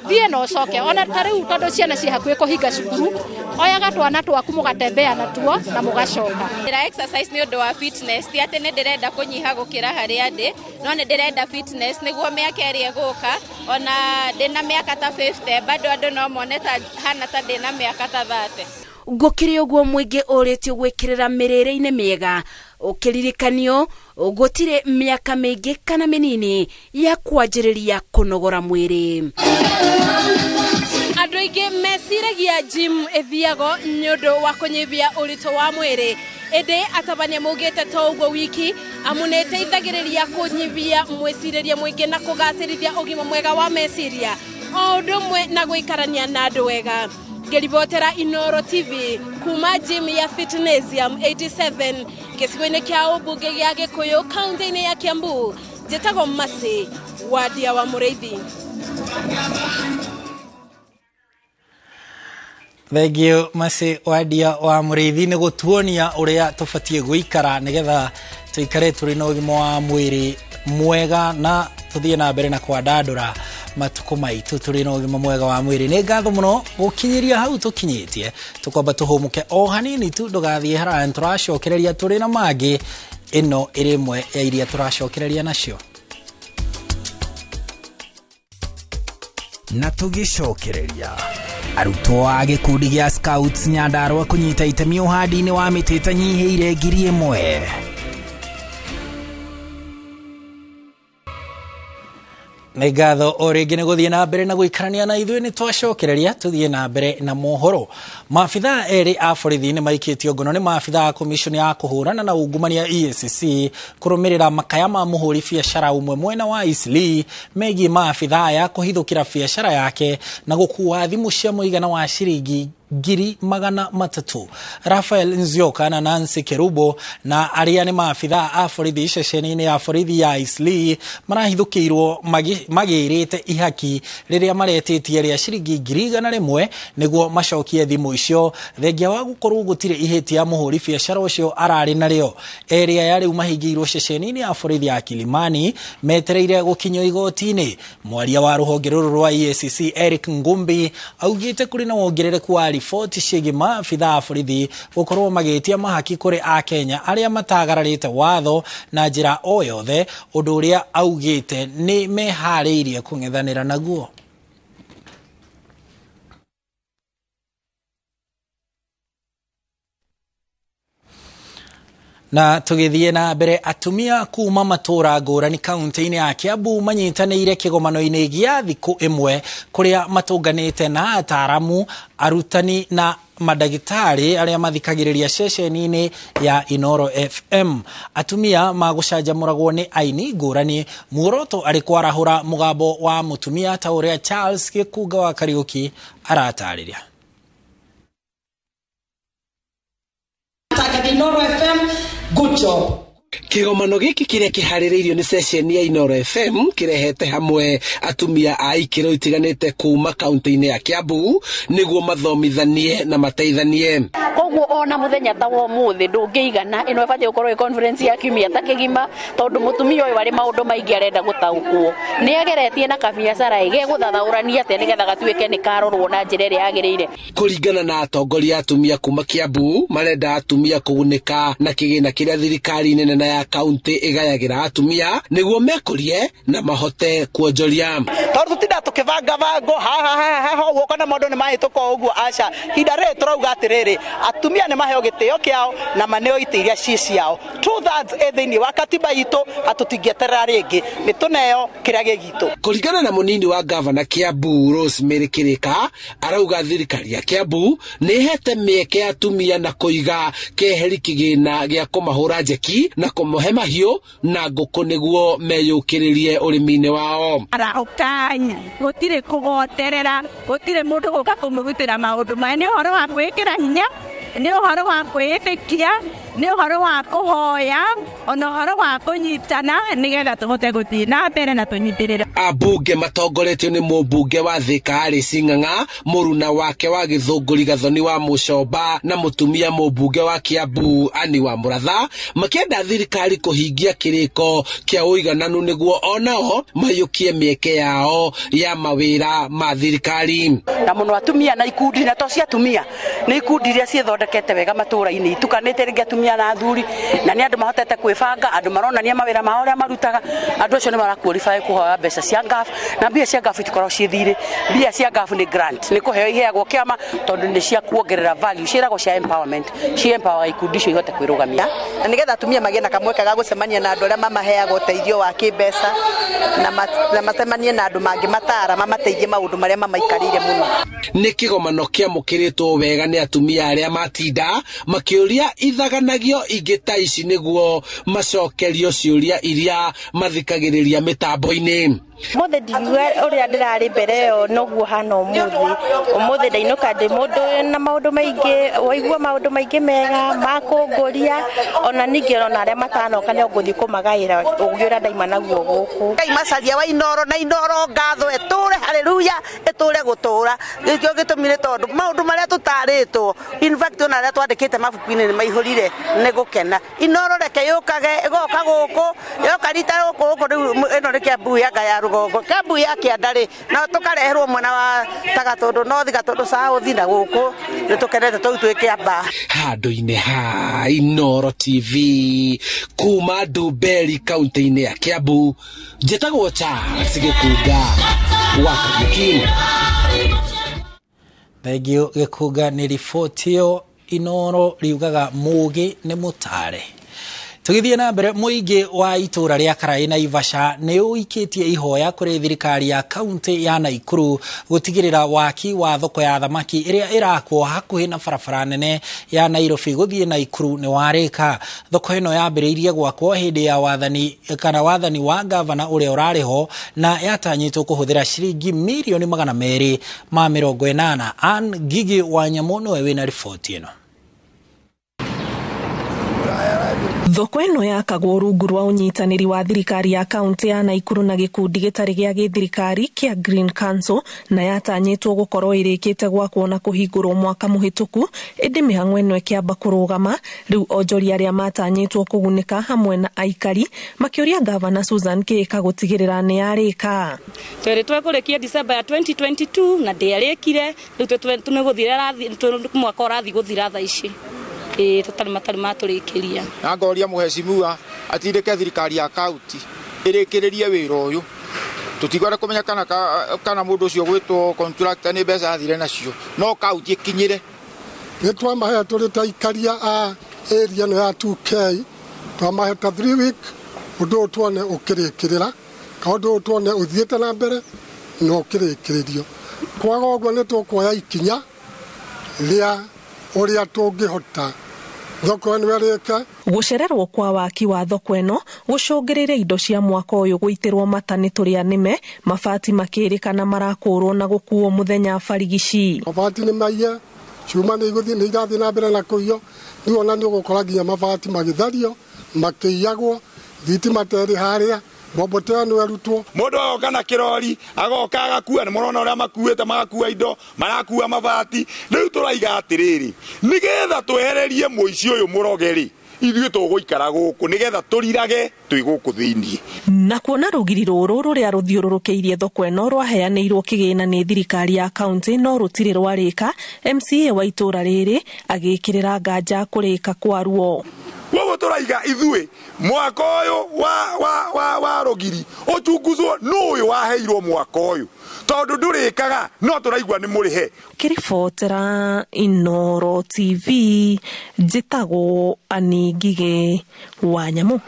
thiĩ na ũcoke. Ona ta rĩu tondũ ciana ciĩ hakuhĩ kũhinga cukuru, oyaga twana twaku mũgatembea natuo na mũgacoka.
Ndĩra exercise nĩ ũndũ wa fitness, ti atĩ nĩ ndĩrenda kũnyiha gũkĩra harĩa ndĩ, no nĩ ndĩrenda fitness nĩguo mĩaka ĩrĩa ĩgũka, ona ndĩna mĩaka ta 50 bado andũ no mone ta hana ta ndĩna mĩaka ta 30.
Gũkĩrĩ ũguo mũingĩ ũrĩtio gwĩkĩrĩra mĩrĩre-inĩ mĩega, ũkĩririkanio gũtirĩ mĩaka mĩingĩ kana mĩnini ya kwanjĩrĩria kũnogora mwĩrĩ.
Andũ aingĩ meciragia gym ĩthiagwo nĩ ũndũ wa kũnyihia ũritũ wa mwĩrĩ, ĩndĩ atabania maugĩte to ũguo wiki, amu nĩ ĩteithagĩrĩria kũnyihia mwĩcirĩrie mũingĩ na kũgacĩrithia ũgima mwega wa meciria, o ũndũ ũmwe na gũikarania na andũ wega. Ngĩribotera Inooro TV kuma gym ya Fitnessium 87 gĩcigo-inĩ kĩa ũmbunge gĩa Gĩkũyũ kaunti-inĩ ya Kiambu, njĩtagwo Mercy Wadia wa Mũrĩithi.
Thengiũ Mercy Wadia wa Mũrĩithi nĩ gũtuonia ũrĩa tũbatiĩ gũikara nĩgetha tũikare tũrĩ na ũgima wa mwĩrĩ mwega na tũthiĩ na mbere na kwandandũra matukũ maitũ tũrĩ na ũgima mwega wa mwĩrĩ. Nĩ ngatho mũno gũkinyĩria hau tũkinyĩtie, tũkwamba tũhũmũke o hanini tu, ndũgathiĩ haraya, nĩtũracokereria tũrĩ na mangĩ. Ĩno ĩrĩ ĩmwe ya iria tũracokereria nacio. Na tũgĩcokereria arutwo a gĩkundi gĩa Scouts Nyandarua kũnyita itemi ũhandi-inĩ wa mĩtĩ ĩtanyihĩire 1000. Nĩ ngatho o rĩngĩ nĩ gũthiĩ na mbere na gũikarania na ithuĩ, nĩ twacokereria tũthiĩ na mbere na mohoro. Maabithaa erĩ a borithi nĩ maikĩtio ngono nĩ maabithaa a komishoni ya kũhũrana na ungumania EACC kũrũmĩrĩra makaya ma mũhũri biacara ũmwe mwena wa Eastleigh megiĩ maabithaa aya kũhithũkĩra biacara yake na gũkua thimũ cia mũigana wa ciringi 300,000. Rafael Nzioka na Nancy Kerubo na arĩa nĩ maabithaa a borithi ceceni-inĩ ya borithi ya Eastleigh marahithũkĩirwo magĩrĩte ihaki rĩrĩa maretĩtie rĩa ciringi 100,000 nĩguo macokie thimũ icio, thengia wa gũkorwo gũtirĩ ihĩtia mũhũri biacara ũcio ararĩ narĩo. Erĩ aya rĩu mahingĩirwo ceceni-inĩ ya borithi ya Kilimani metereire gũkinyio igoti-inĩ. Mwaria wa rũhonge rũrũ rwa EACC Eric Ngumbi augĩte kũrĩ na wongerereku wa riboti ciĩgiĩ maabithaa a borithi gũkorwo magĩtia mahaki kũrĩ akenya arĩa matagararĩte watho na njĩra o yothe, ũndũ ũrĩa augĩte nĩ meharĩirie kũng'ethanĩra naguo. Na tũgĩthiĩ na mbere, atumia kuma matũra ngũrani kaunti-inĩ ya Kiambu manyitanĩire kĩgomano-inĩ gĩa thikũ ĩmwe kũrĩa matũnganĩte na ataaramu, arutani na mandagĩtarĩ arĩa mathikagĩrĩria ceceni-inĩ ya Inooro FM. Atumia magũcanjamũragwo nĩ aini ngũrani, muoroto arĩ kwarahũra mũgambo wa mũtumia ta ũrĩa Charles Gĩkunga wa Kariũki aratarĩria.
Inooro FM, good job.
Kĩgomano gĩkĩ kĩrĩa kĩharĩrĩirio nĩ ceceni ya Inooro FM kĩrehete hamwe atumia a ikĩro itiganĩte kuma kaunti-inĩ ya Kiambu nĩguo mathomithanie na mateithanie.
Koguo ona mũthenya ta wa ũmũthĩ ndũngĩigana, ĩno ĩbatiĩ gũkorwo ĩ conference ya kiumia ta kĩgima, tondũ mũtumia ũyũ arĩ maũndũ maingĩ arenda gũtaũkwo. Nĩ ageretie na kabiacara ĩ gegũthathaũrania atĩa nĩgetha gatuĩke nĩ karorwo na njĩra ĩrĩa yagĩrĩire.
Kũringana na atongoria atumia kuma Kiambu, marenda atumia kũgunĩka na kĩgĩna kĩrĩa thirikari nene na ya kaunti ĩgayagĩra atumia nĩguo mekũrie na mahote kuonjoria.
Tondũ tũtinda tũkĩbanga bango ha ha ha ha ũguo kana maũndũ nĩ mahĩtũka ũguo, aca. Ihinda rĩrĩ tũrauga atĩrĩrĩ, Atumia nĩ maheo gĩtĩo kĩao na maneo itĩ iria ciĩ ciao. 2/3 ĩ thĩinĩ wa katiba itũ, atũtingĩeterera rĩngĩ, nĩ tũneo kĩrĩa gĩ gitũ.
Kũringana na mũnini wa gavana Kiambu Rosemary Kirika, arauga thirikari ya Kiambu nĩ ĩhete mĩeke atumia na kũiga keheri kĩgĩna gĩa kũmahũra njeki na kũmũhe mahiũ na ngũkũ nĩguo meyũkĩrĩrie ũrĩmi-inĩ wao.
Arahũkanya gũtirĩ kũgoterera, gũtirĩ mũndũ gũka kũmũrutĩra maũndũ maya. Nĩ ũhoro wa kwĩĩkĩra hinya, nĩ ũhoro wa kwĩĩtĩkia, nĩ ũhoro wa kũhoya, ona ũhoro wa kũnyitana nĩgetha tũhote gũthiĩ na mbere na tũnyitĩrĩre.
Ambunge matongoretio nĩ mũmbunge wa Thika Alice Ng'ang'a, mũruna wake wa Gĩthũngũri Gathoni wa Mũcomba na mũtumia mũmbunge wa Kiambu Annie wa Mũratha makĩenda thirikari kũhingia kĩrĩko kĩa ũigananu nĩguo onao maiyũkie mĩeke yao ya mawĩra ma thirikari.
Na mũno atumia na ikundi, na to cia atumia, nĩ ikundi iria ciĩthondekete wega matũũra-inĩ, itukanĩte rĩngĩ atumia na athuri, na nĩ andũ mahotete kwĩbanga, andũ maronania mawĩra mao ũrĩa marutaga. Andũ acio nĩ maraqualify kũhoya mbeca cia ngafu, na mbia cia ngafu itikoragwo ciĩ thirĩ. Mbia cia ngafu nĩ grant, nĩ kũheo iheagwo kĩama tondũ nĩ cia kuongerera value, ciĩragwo cia empowerment, ci empower ikundi icio ihote kwĩrũgamia.
Na nĩgetha atumia magĩe na kamweke ga gũcemania na andũ arĩa mamaheaga ũteithio wa kĩmbeca, na macemanie na andũ mangĩmataara mamateithie maũndũ marĩa mamaikarĩire mũno.
Nĩ kĩgomano kĩamũkĩrĩtwo wega nĩ atumia arĩa matinda makĩũria ithaganagio ingĩ ta ici nĩguo macokerio ciũria iria mathikagĩrĩria mĩtambo-inĩ.
Mothe ndingiuga ũrĩa ndĩrarĩ mbere ĩyo noguo hana ũmũthĩ. Ũmũthĩ ndainũka ndĩ mũndũ na maũndũ maingĩ, waigua maũndũ maingĩ mega ma kũngũria, ona ningĩ ona arĩa matanoka nĩ ngũthiĩ kũmagaĩra ũgĩ ũrĩa ndaima naguo gũkũ.
Ngai macaria wa Inooro na Inooro ngatho ĩtũre, haleluya, ĩtũre gũtũra. Gĩkĩo gĩtũmi nĩ tondũ maũndũ marĩa tũtarĩtwo, in fact ona arĩa twandĩkĩte mabuku-inĩ nĩ maihũrire nĩ gũkena. Inooro reke yũkage, ĩgoka gũkũ, yoka rita gũkũ gũkũ rĩu ĩno nĩ Kiambu ya Ngaya rũgongo, Kiambu ya kĩanda rĩ, no tũkareherwo mwena wa Tagatũndũ, North Gatũndũ, South na gũkũ nĩ tũkenete tũu twĩ Kĩambaa.
Handũ-inĩ ha Inooro TV kuma Ndumberi kaunti-inĩ ya Kiambu, njĩtagwo Charles Gĩkunga wa Kariuki.
Thengio Gĩkunga nĩ riboti ĩyo. Inooro riugaga mũũgĩ nĩ mũtare. Tũgĩthiĩ na mbere, mũingĩ wa itũũra rĩa Karaĩ na Ivasha nĩ ũikĩtie ihoya kũrĩ thirikari ya kaunti ya Naikuru gũtigĩrĩra waki wa thoko ya thamaki ĩrĩa ĩrakwo hakuhĩ na barabara nene ya Nairobi gũthiĩ Naikuru nĩ warĩka. Thoko ĩno yambĩrĩirie gwakwo hĩndĩ ya wathani kana wathani wa gavana ũrĩa ũrarĩ ho na yatanyĩtwo kũhũthĩra ciringi mirioni 280. Ann Ngigi wa Nyamũ nĩwe wĩna riboti ĩno.
Thoko ĩno yakagwo rungu rwa ũnyitanĩri wa thirikari ya kaunti ya Naikuru na gĩkundi gĩtarĩ gĩa gĩthirikari kĩa Green Council na yatanyĩtwo gũkorwo ĩrĩkĩte gwakwo na kũhingũrwo mwaka mũhĩtũku, ĩndĩ mĩhang'o ĩno ĩkĩamba kũrũgama. Rĩu onjoria arĩa matanyĩtwo kũgunĩka hamwe na aikari makĩũria gavana Susan Kĩhika gũtigĩrĩra nĩ yarĩka.
Tweritwo kũrĩkia December ya 2022 na ndĩarĩkire, rĩu tũnĩgũthira mwaka ũrathiĩ gũthira thaa ici. Tũtarĩ matarĩ matũrĩkĩria.
Na ngoria mũhecimiwa atindĩke thirikari ya kaunti ĩrĩkĩrĩrie wĩra ũyũ. Tũtigwenda kũmenya kana mũndũ ũcio gwĩtwo contractor nĩ mbeca athire nacio, no kaunti ĩkinyĩre.
Nĩ twamahe tũrĩ ta aikaria a area ĩno ya 2K, twamahe ta 3 week ũndũ ũyũ tuone ũkĩrĩkĩrĩra, kana ũndũ ũyũ tuone ũthiĩte na mbere na ũkĩrĩkĩrĩrio. Kwaga ũguo nĩ tũkuoya ikinya rĩa ũrĩa tũngĩhota thoko ĩno ĩrĩke.
Gũcererwo kwa waki wa thoko ĩno gũcũngĩrĩire indo cia mwaka ũyũ gũitĩrwo mata nĩ tũrĩa nĩme, mabati makĩrĩkana marakũrwo na gũkuo mũthenya barigici.
Mabati nĩ maiye, cuma nĩ igũthiĩ nĩ irathiĩ na mbere na kũiywo, rĩu ona nĩ ũgũkora nginya mabati magĩthario makĩiyagwo, thitima ta ĩrĩ harĩa, mbombo ta ĩyo no ĩrutwo.
Mũndũ agoka na kĩrori, agoka agakua, nĩ mũrona ũrĩa makuĩte, magakua indo, marakua mabati. Rĩu tũraiga atĩrĩrĩ, nĩgetha twehererie mũici ũyũ mũroge rĩ, ithuĩ tũgũikara gũkũ nĩgetha tũrirage twĩ gũkũ thĩinĩ.
Na kuona rũgiri rũrũ rũrĩa rũthiũrũrũkĩirie thoko ĩno rwaheanĩirwo kĩgĩna nĩ thirikari ya kaunti no rũtirĩ rwarĩka, MCA wa itũũra rĩrĩ agĩkĩrĩra nganja kũrĩka kwaruo.
Koguo tũraiga ithuĩ mwaka ũyũ wa rũgiri ũchunguzwo nũ ũyũ waheirwo mwaka ũyũ, tondũ ndũrĩkaga no tũraigua nĩ mũrĩhe.
Ngĩribotera Inooro TV, njĩtagwo Annie Ngigĩ wa Nyamũ.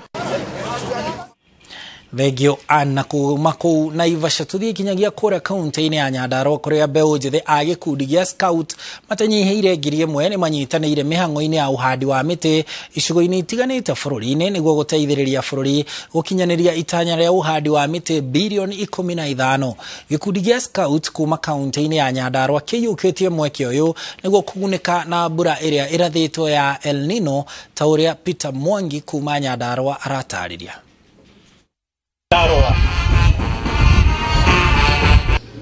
Thengio Anna. Kuma kũu Naivasha tũthiĩ kinyagia kũrĩa kaunti-inĩ ya Nyandarua, kũrĩa mbeũ njĩthĩ a gĩkundi gĩa Scout matanyihĩire 1000 nĩ manyitanĩire mĩhang'o-inĩ ya ũhandi wa mĩtĩ icigo-inĩ itiganĩte bũrũri-inĩ, nĩguo gũteithĩrĩria bũrũri gũkinyanĩria itanya rĩa ũhandi wa mĩtĩ bilioni 15. Gĩkundi gĩa Scout kuma kaunti-inĩ ya Nyandarua kĩiyũkĩtie mweke ũyũ nĩguo kũgunĩka na mbura ĩrĩa ĩrathĩtwo ya El Nino, ta ũrĩa Peter Mwangi kuma Nyandarua aratarĩria.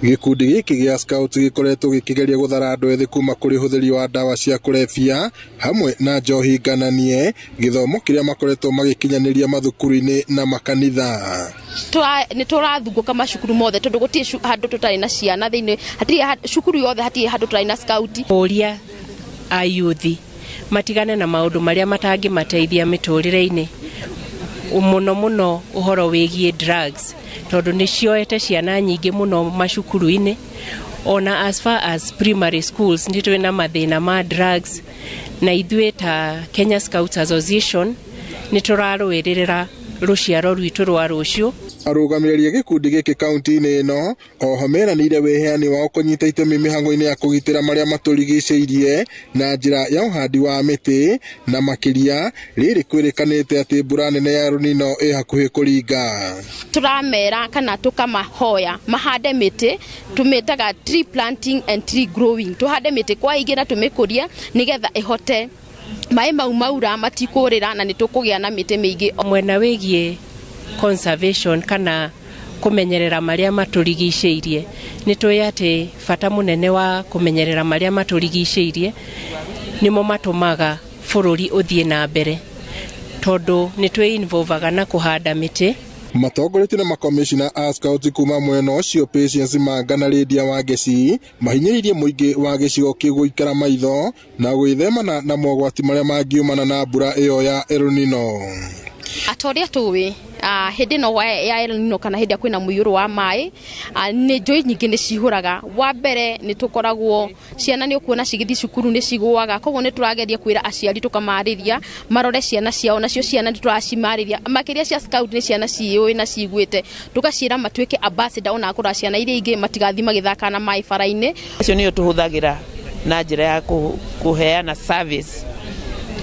Gĩkundi gĩkĩ gĩa Scout gĩkoretwo gĩkĩgeria gũthara andũ ethĩ kuma kũrĩ ũhũthĩri wa ndawa cia kũrebia hamwe na njohi ngananie, gĩthomo kĩrĩa makoretwo magĩkinyanĩria mathukuru-inĩ na makanitha.
Nĩ tũrathungũka macukuru mothe, tondũ gũtirĩ handũ tũtarĩ na ciana thĩinĩ, hatirĩ cukuru yothe, hatirĩ handũ tũtarĩ na scout.
Kũria ayuthi matigane na maũndũ marĩa matangĩmateithia mĩtũrĩre-inĩ, mũno mũno ũhoro wĩgiĩ drugs, tondũ nĩ cioete ciana nyingĩ mũno macukuru-inĩ. Ona as far as primary schools nĩ twĩ na mathĩna ma drugs, na ithuĩ ta Kenya Scouts Association nĩ tũrarũĩrĩra rũciaro rwitũ rwa rũciũ.
Arũgamĩrĩri a gĩkundi gĩkĩ kaunti-inĩ ĩno oho meranĩire wĩheani wao kũnyita itemi mĩhang'o-inĩ ya kũgitĩra marĩa matũrigicĩirie na njĩra ya ũhandi wa mĩtĩ, na makĩria rĩrĩ kwĩrĩkanĩte atĩ mbura nene ya El Nino ĩ hakuhĩ kũringa.
Tũramera kana tũkamahoya mahande mĩtĩ, tũmĩtaga tree planting and tree growing. Tũhande mĩtĩ kwa ingĩ na tũmĩkũrie, nĩgetha ĩhote maĩ mau maura matikũrĩra, na nĩ tũkũgĩa na mĩtĩ mĩingĩ.
Mwena wĩgiĩ conservation kana kũmenyerera marĩa matũrigicĩirie, nĩ tũĩ atĩ bata mũnene wa kũmenyerera marĩa matũrigicĩirie nĩmo matũmaga bũrũri ũthiĩ na mbere, tondũ nĩ twĩ involvaga na kũhanda mĩtĩ.
Matongoretio na makomishina a Scout kuma mwena ũcio, Patience Manga na Lydia Wangeci, mahinyĩrĩirie mũingĩ wa gĩcigo kĩu gũikara maitho na gwĩthemana na mogwati marĩa mangiumana na mbura ĩyo ya El Nino.
Ata ũrĩa tũĩ, hĩndĩ ĩno ya El Nino kana hĩndĩ ĩrĩa kwĩna mũiyũro wa maĩ, nĩ njũĩ nyingĩ nĩ cihũraga. Wa mbere, nĩ tũkoragwo ciana nĩ ũkuona cigĩthiĩ cukuru nĩ cigũaga, koguo nĩ tũrageria kwĩra aciari, tũkamarĩria marore ciana ciao. Nacio ciana nĩ tũracimarĩria, makĩria cia Scout, nĩ ciana ciĩũĩ na ciguĩte, tũgaciĩra matuĩke ambassador ona kũra ciana iria ingĩ matigathiĩ magĩthaka na maĩ bara-inĩ.
Acio nĩo tũhũthagĩra na njĩra ya kũheana service,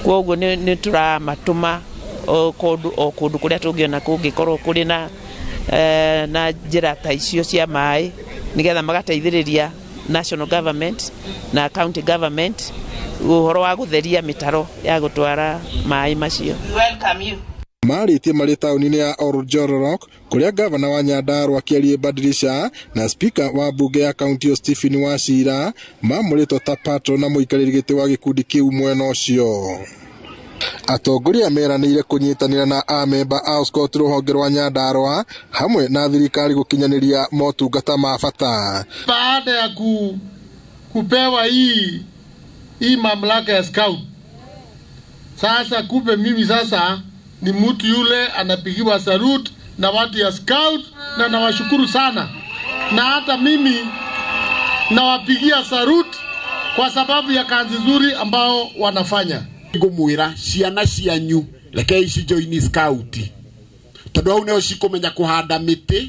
koguo nĩ tũramatũma o kũndũ o kũndũ kũrĩa tũngĩona kũngĩkorwo kũrĩ na njĩra ta icio cia maĩ, nĩgetha magateithĩrĩria national government na county government ũhoro wa gũtheria mĩtaro ya gũtwara maĩ macio.
Marĩtie marĩ taũni-inĩ ya Oljororok, kũrĩa gavana wa Nyandarua Kĩarie Badilisha na spika wa mbunge ya kaunti ĩyo Stephen Wachira mamũrĩtwo ta patron na mũikarĩri gĩtĩ wa gĩkundi kĩu mwena ũcio. Atongoria meranĩire kũnyitanĩra na amemba a Scout rũhonge rwa Nyandarua hamwe na thirikari gũkinyanĩria motungata ma bata.
Baada ya kupewa hii mamlaka ya Scout, sasa kumbe mimi sasa ni mtu yule anapigiwa salute na watu ya Scout, na nawashukuru sana, na hata mimi nawapigia salute kwa sababu ya kazi nzuri ambao wanafanya.
Ngũmwĩra ciana cianyu rekei cijoini Scout, tondũ hau nĩho cikũmenya kũhanda mĩtĩ,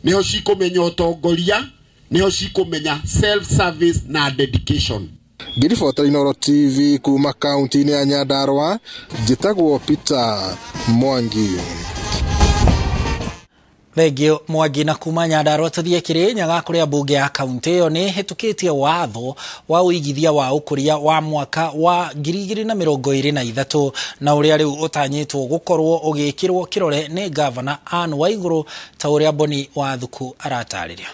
nĩho cikũmenya ũtongoria, nĩho cikũmenya self service na dedication.
Ngĩribotera Inooro TV kuma kaunti-inĩ ya Nyandarua, njĩtagwo Peter Mwangi.
Thengio Mwangi. Na kuma Nyandarua tũthiĩ Kĩrĩnyaga, kũrĩa mbunge ya kaunti ĩyo nĩ ĩhĩtũkĩtie watho wa ũigithia wa ũkũria wa mwaka wa 2023, na ũrĩa rĩu ũtanyĩtwo gũkorwo ũgĩkĩrwo kĩrore nĩ gavana Anne Waigũrũ, ta ũrĩa Boni Wathuku aratarĩria.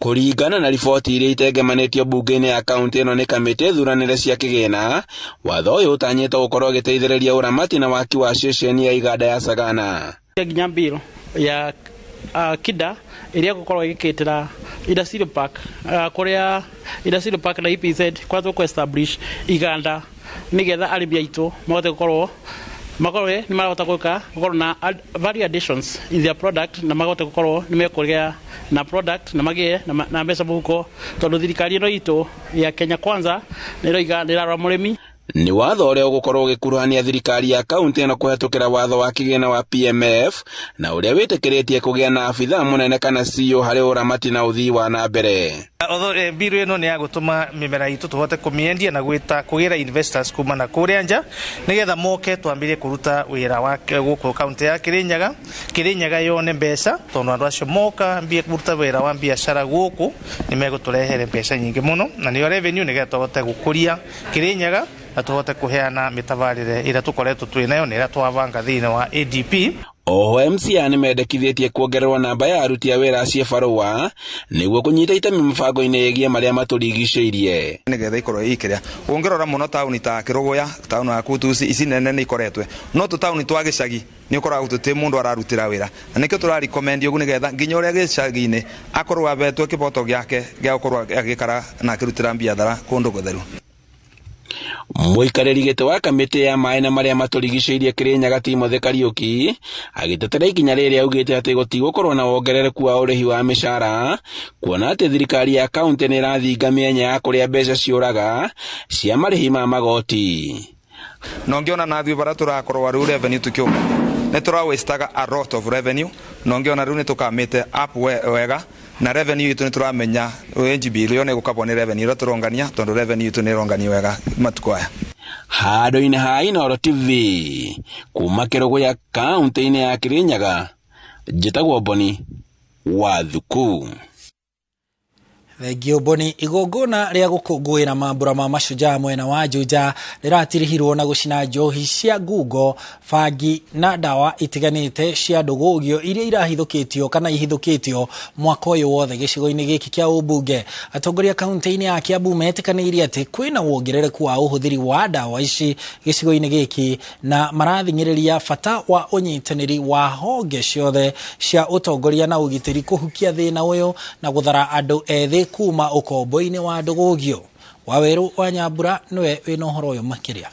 Kũringana na riboti iria itengemanĩtio mbunge-inĩ ya kaunti ĩno nĩ kamĩtĩ thuranĩre cia kĩgĩna, watho ũyũ ũtanyĩtwo gũkorwo ũgĩteithĩrĩria ũramati na waki wa ceceni ya iganda ya Sagana.
Nginya bill ya KIDA ĩrĩa ĩgũkorwo ĩgĩkĩtĩra industrial park, kũrĩa industrial park na EPZ kũrĩa tũkũ establish iganda nĩgetha arĩmi aitũ mahote gũkorwo makorwo nĩ marahota gwĩka gũkorwo na value additions in their product, na mahote gũkorwo nĩ mekũgĩa na product na magĩe na mbeca mũhuko, tondũ thirikari ĩno itũ ya Kenya Kwanza nĩ ĩroiga nĩ ĩrarora mũrĩmi.
Nĩ watho ũrĩa ũgũkorwo ũgĩkuruhania thirikari ya kaunti ĩno kũhetũkĩra watho wa kĩgĩna wa PMF, na ũrĩa wĩtĩkĩrĩtie kũgĩa na abithaa mũnene kana CEO harĩ ũramati na ũthii wa na mbere.
Mbiru ĩno nĩ ya gũtũma mĩmera itũ tũhote kũmĩendia na gwĩta kũgĩra investors kuma na kũrĩa nja, nĩgetha moke twambĩrĩrie kũruta wĩra wa gũkũ kaunti ya Kirinyaga. Kirinyaga yone mbeca, tondũ andũ acio moka kũruta wĩra wa biacara gũkũ nĩ megũtũrehere mbeca nyingĩ mũno, na nĩyo revenue, nĩgetha tũhote gũkũria Kirinyaga na tũhote kũheana mĩtabarĩre ĩrĩa tũkoretwo twĩ nayo na ĩrĩa twabanga thĩinĩ wa ADP.
Oho MCA nĩ mendekithĩtie kuongererwo namba ya aruti a wĩra a ciĩbarũa nĩguo kũnyita itemi mĩbango-inĩ ĩgiĩ marĩa matũrigicĩirie.
Nĩgetha ikorwo ikĩrĩa ũngĩrora mũno taũni ta Kĩrũgũya, taũni ya Kutusi, ici nene nĩ ikoretwe, no tũtaũni twa gĩcagi nĩ ũkoraga gũtirĩ mũndũ ararutĩra wĩra, na nĩkĩo tũrarecommend ũguo, nĩgetha nginya ũrĩa gĩcagi-inĩ akorwo abetwo kĩboto gĩake gĩa gũkorwo agĩikara na akĩrutĩra biathara kũndũ gũtheru.
Mũikarĩri gĩtĩ wa kamĩtĩ ya maĩ na marĩa matũrigicĩirie Kirinyaga Timothy Kariũki agĩtetera ikinya rĩrĩ augĩte atĩ gũtigũkorwo na wongerereku wa ũrĩhi wa mĩcara, kuona atĩ thirikari ya kaunti nĩ ĩrathinga mĩanya ya kũrĩa mbeca ciũraga cia marĩhi ma magoti.
Na ũngĩona na ithuĩ barĩa tũrakorwo rĩu revenue tũkĩũka nĩ tũra-wastega a lot of revenue, na ũngĩona rĩu nĩ tũkamĩte up wega, na revenue itũ nĩ tũramenya NGB ĩyo nĩ ĩgũkabwo nĩ revenue ĩrĩa tũrongania, tondũ revenue itũ nĩ ĩronganio wega matukũ aya.
Handũ-inĩ ha Inooro TV kuma Kĩrũgũya kaunti-inĩ ya Kirinyaga, njĩtagwo Boni wa Thuku.
Thengio Boni. Igongona rĩa gũkũngũĩra mambura ma mashujaa mwena wa Juja rĩratirihirwo na gũcina njohi cia ngungo, bangi na ndawa itiganĩte cia ndũgũgio iria irahithũkĩtio kana ihithũkĩtio mwaka ũyũ wothe gĩcigo-inĩ gĩkĩ kĩa ũmbunge. Atongoria kaunti-inĩ ya Kiambu metĩkanĩirie atĩ kwĩna wongerereku wa ũhũthĩri wa ndawa ici gĩcigo-inĩ gĩkĩ, na marathing'ĩrĩria bata wa ũnyitanĩri wa honge ciothe cia ũtongoria na ũgitĩri kũhukia thĩna ũyũ na gũthara andũ ethĩ kuma ũkombo-inĩ wa ndũgũgio. Wawerũ wa Nyambura nĩwe wĩna ũhoro ũyũ makĩria.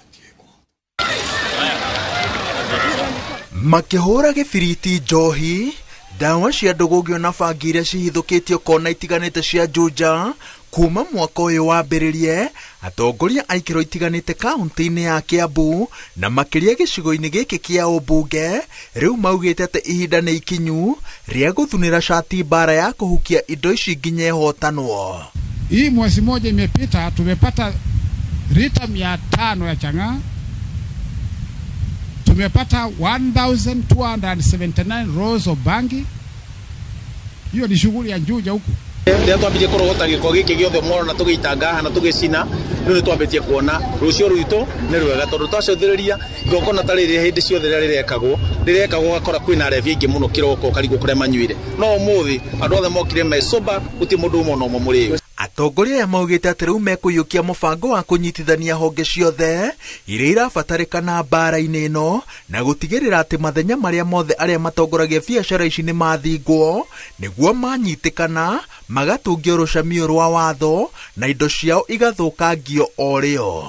Makĩhũra gĩbiriti njohi, ndawa cia ndũgũgio na bangi iria cihithũkĩtio kona itiganĩte cia Juja kuma mwaka ũyũ wambĩrĩrie, atongoria a ikĩro itiganĩte kaunti-inĩ ya Kiambu na makĩria gĩcigo-inĩ gĩkĩ kĩa ũmbunge rĩu maugĩte atĩ ihinda nĩ ikinyu rĩa gũthunĩra cati mbara ya kũhukia indo ici nginya ihotanwo.
Hii mwezi moja imepita, tumepata lita 500 ya chang'aa, tumepata 1279 rolls of bangi. Hiyo ni shughuli ya Juja huku.
Rĩrĩa twambirie kũrogota gĩko gĩkĩ gĩothe mworona tũgĩitanga haha na tũgĩcina, rĩu nĩ twambĩtie kuona rũciũ rwitũ nĩ rwega, tondũ twacũthĩrĩria igongona ta rĩrĩ hĩndĩ ciothe rĩrĩa rĩrekagwo ũgakora kwĩna arebi aingĩ mũno kĩroko ũkarigwo kũrĩa manyuire, no ũmũthĩ andũ othe mokire me sober, gũtirĩ mũndũ ũmwe ona ũmwe mũrĩu.
Atongoria aya maugĩte atĩ rĩu mekũiyũkia mũbango wa kũnyitithania honge ciothe iria irabatarĩkana mbara-inĩ ĩno na gũtigĩrĩra atĩ mathenya marĩa mothe arĩa matongoragia biacara ici nĩ mathingwo nĩguo manyitĩkana magatungio rũcamio rwa watho na indo ciao igathũkangio o rĩo.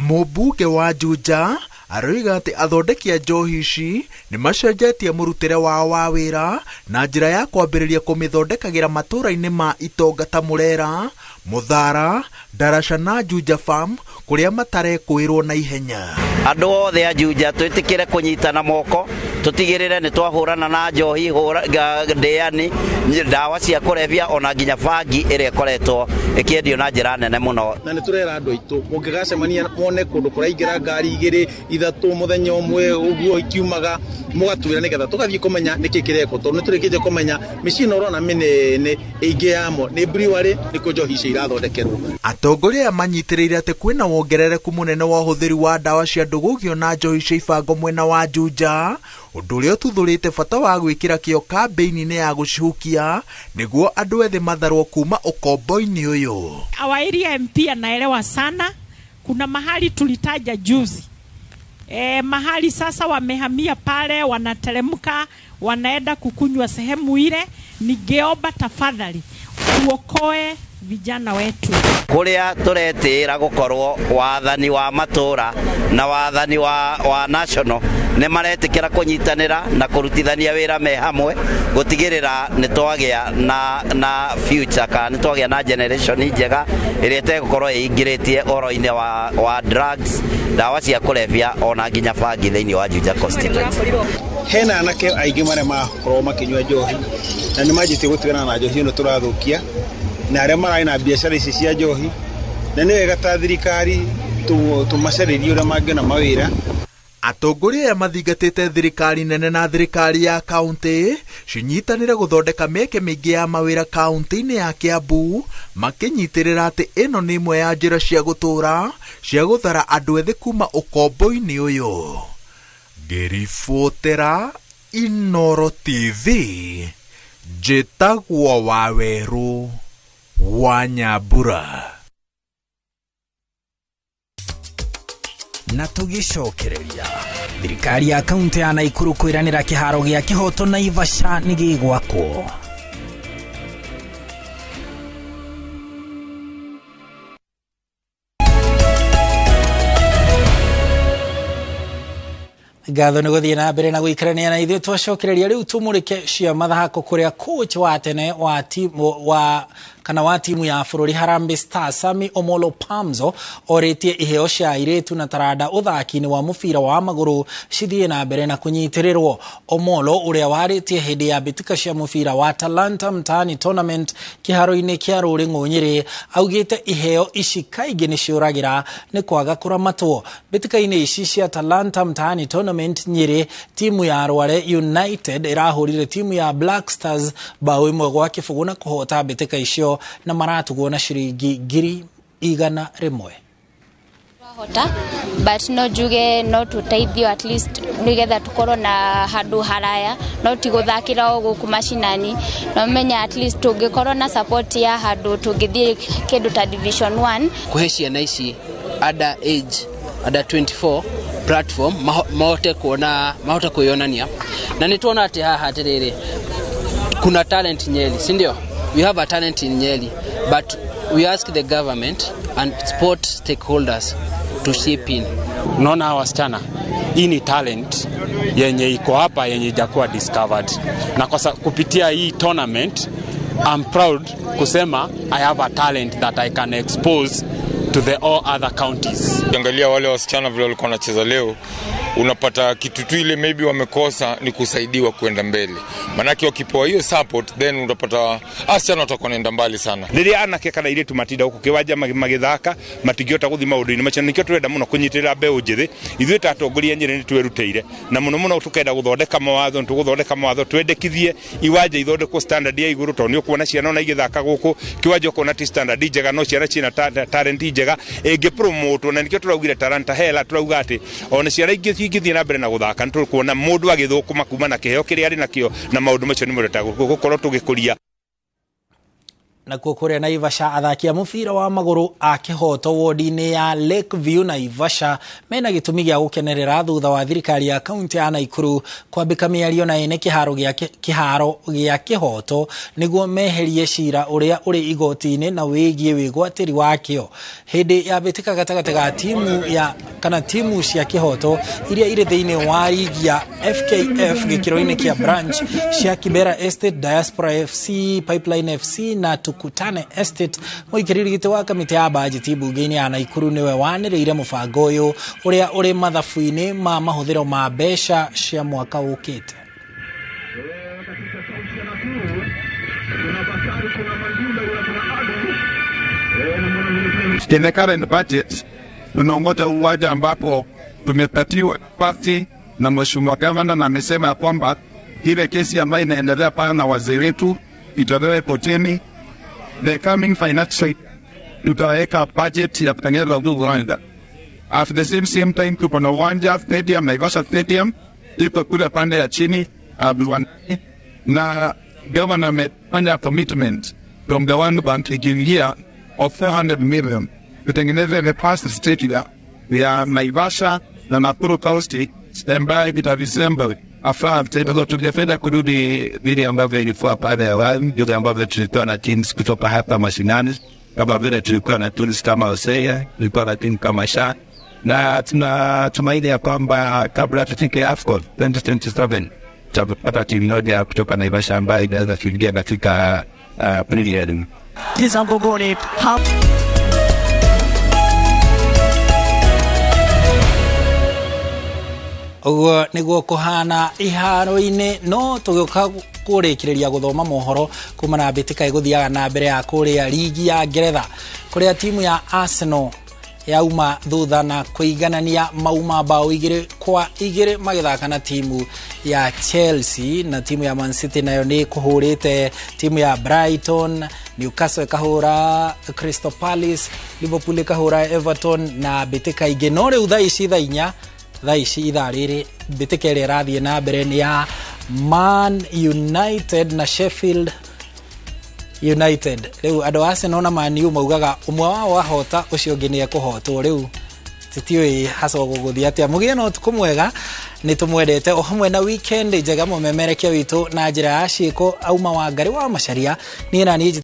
Mũmbunge wa Juja aroiga atĩ athondeki a njohi ici nĩ macenjetie mũrutĩre wao wa wĩra na njĩra ya kwambĩrĩria kũmĩthondekagĩra matũũra-inĩ ma itonga ta Mũrera, Mũthara, Ndaraca na Juja Farm kũrĩa matarekũĩrwo na ihenya.
Andũ othe a Juja twĩtĩkĩre kũnyitana moko, tũtigĩrĩre nĩ twahũrana na njohi, ndĩani, ndawa cia kũrebia ona nginya bangi ĩrĩa ĩkoretwo ĩkĩendio na njĩra nene mũno.
Na nĩ tũrera andũ aitũ mũngĩgacemania muone kũndũ kũraingĩra ngari igĩrĩ ithatũ mũthenya ũmwe ũguo ikiumaga, mũgatwĩra nĩgetha tũgathiĩ kũmenya nĩkĩ kĩrekwo, tondũ nĩ tũrĩkĩtie kũmenya mĩciĩ ĩno ũrona mĩnene ĩingĩ yamo nĩ brewery, nĩkuo njohi icio irathondekerwo.
Atongoria aya manyitĩrĩire atĩ kwĩna wongerereku mũnene wa ũhũthĩri wa ndawa cia ndũgũgio na njohi cia ibango mwena wa Juja, ũndũ ũrĩa ũtuthũrĩte bata wa gwĩkĩra kĩo kambĩini-inĩ ya gũcihukia nĩguo andũ ethĩ matharwo kuma ũkombo-inĩ ũyũ.
Our area MP anaelewa sana. Kuna mahali tulitaja juzi
Mahali sasa wamehamia pale, wanateremka wanaenda kukunywa sehemu ile. Ningeomba tafadhali tuokoe vijana wetu.
Kuria turetira gukorwo wathani wa matura na wathani wa national ni maretikira kunyitanira na kurutithania wira me hamwe gutigirira ni twagia na future ka ni twagia na generation njega iria itegukorwo iingiritie uhoro-ini wa drugs, ndawa cia kulevya ona nginya bangi thiini wa Juja constituency.
Hena anake aingi maria makorwo makinyua njohi na ni manjitie gutigana na njohi ino turathukia na aria marari na biacara ici cia njohi, na nĩ wega ta thirikari tũmacarĩrie ũrĩa mangĩona mawĩra.
Atongoria aya mathingatĩte thirikari nene na thirikari ya kaunti cinyitanĩre gũthondeka mĩeke mĩingĩ ya mawĩra kaunti-inĩ ya Kiambu, makĩnyitĩrĩra atĩ ĩno nĩ ĩmwe ya njĩra cia gũtũũra cia gũthara andũ ethĩ kuma ũkombo-inĩ ũyũ. Ngĩribotera Inooro TV, njĩtagwo Wawerũ wa Nyambura.
Na tũgĩcokereria thirikari ya kaunti ya Naikuru kwĩranĩra kĩharo gĩa Kĩhoto Naivasha nĩ gĩgwakwo. Ngatho nĩ gũthiĩ na mbere na gũikarania na ithuĩ. Twacokereria rĩu tũmũrĩke cia mathako kũrĩa coach wa tene wa timu wa kana wa timu ya bũrũri Harambee Stars Sami Omolo Pamzo orĩtie iheo cia airĩtu na taranda ũthaki-inĩ wa mũbira wa magũrũ cithiĩ na mbere na kũnyitĩrĩrwo. Omolo ũrĩa warĩtie hĩndĩ ya mbĩtĩka cia mũbira wa Talanta Mtaani Tournament kĩharo-inĩ kĩa Rũrĩng'ũ Nyĩrĩ augĩte iheo ici kaingĩ nĩ ciũragĩra nĩ kwaga kũramatwo. Mbĩtĩka-inĩ ici cia Talanta Mtaani Tournament Nyĩrĩ, timu ya Rware United ĩrahũrire timu ya Black Stars bao 1-0 na kũhota mbĩtĩka icio na maratugwo na ciringi 100,000.
Hota but no njuge no tuteithio at least nigetha tukorwo na handu haraya, no ti guthakira o guku macinani, no menya at least tungikorwo na support ya handu tungithie kindu ta division 1.
Kuhe ciana ici under age under 24 platform mahote kuona mahote kwionania, na nĩ tuona atĩ haha atiriri kuna talent Nyeri, si ndio? We have a talent in Nyeri, but we ask the government and sport stakeholders to chip in.
Unaona hawa wasichana, hii ni talent yenye iko hapa yenye ijakuwa discovered, na kwa kupitia hii tournament I'm proud kusema I have a talent that I can expose to the all other counties.
Ukiangalia wale wasichana vile walikuwa wanacheza leo, unapata kitu tu ile maybe wamekosa ni kusaidiwa kwenda mbele. Manake wakipewa hiyo support then unapata wasichana watakuwa wanaenda mbali sana.
Rĩrĩa anake kana airĩtu matinda gũkũ kĩwanja magĩthaka matingĩhota gũthiĩ maũndũ-inĩ macio, nĩkĩo tũrenda mũno kũnyitĩrĩra mbeũ njĩthĩ. Ithuĩ ta atongoria Nyĩrĩ nĩ twĩrutĩire na mũno mũno tũkenda gũthondeka mawatho, nĩ tũgũthondeka mawatho twendekithie iwanja ithondekwo standard ya igũrũ, tondũ nĩ ũkuona ciana ona igĩthaka gũkũ kĩwanja ũkona ti standard njega, no ciana ciĩna talent njega ĩngĩ-promote, na nĩkĩo tũraugire talanta hela, tũrauga atĩ ona ciana ingĩ cingĩthiĩ na mbere na gũthaka nĩ tũkuona mũndũ agĩthũkũma kuma na kĩheo kĩrĩa arĩ nakĩo, na maũndũ macio nĩ mũreta gũkorwo tũgĩkũria.
Nakuo kũrĩa Naivasha athaki a mũbira wa magũrũ a Kĩhoto wodi-inĩ ya Lakeview Naivasha mena gĩtũmi gĩa gũkenerera thutha wa thirikari ya kaunti ya Naikuru kwambĩka mĩario na ene kĩharo gĩa Kĩhoto nĩguo meherie cira ũrĩa ũrĩ igoti-inĩ na wĩgiĩ wĩgwatĩri wakĩo. Hĩndĩ ya mbĩtĩka gatagatĩ ga timu ya kana timu cia Kĩhoto iria irĩ thĩinĩ wa rigi ya FKF gĩkĩro-inĩ kĩa branch cia Kibera Estate, Diaspora FC, Pipeline FC na Tukutane Estate, mũikarĩri gĩtĩ wa kamĩtĩ ya bajeti mbunge-inĩ ya Naikuru nĩwe wanĩrĩire mũbango ũyũ ũrĩa ũrĩ mathabu-inĩ ma mahũthĩro ma mbeca cia mwaka ũkĩte.
In the current budget tunaongoza uwanja ambapo tumepatiwa nafasi na Mheshimiwa Gavana, na amesema kwamba ile kesi ambayo inaendelea pale na wazee wetu itolewe kotini. The coming financial tutaweka budget ya kutengeneza uwanja. At the same time tuko na uwanja stadium, Naivasha Stadium iko kule pande ya chini na governor amefanya commitment from the one bank ikiingia of 400 million kutengeneza the past stadium ya Naivasha na Nakuru County ambayo itaresemble AFAM. Tungependa kurudi vile ambavyo ilikuwa pale awali, vile ambavyo tulikuwa na teams kutoka hapa mashinani, kama vile tulikuwa na teams kama Hosea, tulikuwa na timu kama Sha, na tunatumaini ya kwamba kabla tufike AFCON 2027 tutapata timu moja kutoka Naivasha ambayo inaweza kuingia katika Premier League.
Ũguo nĩguo kũhana iharo-inĩ, no tũgĩũka kũrĩkĩrĩria gũthoma mohoro kuma na mbĩtĩka ĩgũthiaga na mbere ya kũrĩa ligi ya Ngeretha, kũrĩa timu ya Arsenal yauma thutha na kũiganania mauma bao 2-2 magĩthaka na timu ya Chelsea, na timu ya Man City nayo nĩ kũhũrĩte timu ya Brighton, Newcastle ĩkahũra Crystal Palace, Liverpool ĩkahũra Everton na mbĩtĩka ingĩ. No rĩu thaa ici thaa inya, thaa ici ithaa rĩrĩ, mbĩtĩka ĩrĩa ĩrathiĩ na mbere nĩ ya Man United na Sheffield United. Rĩu andũ a Arsenal na Man U maugaga ũmwe wao ahota ũcio ũngĩ nĩ ekũhotwo. Rĩu titiũĩ haca gũgũthiĩ atĩa. Mũgĩe na ũtukũ mwega, nĩ tũmwendete o hamwe na weekend njega. Mũmemerekia witũ na njĩra ya ciĩko auma Wangari wa Macharia, niĩ na niĩ.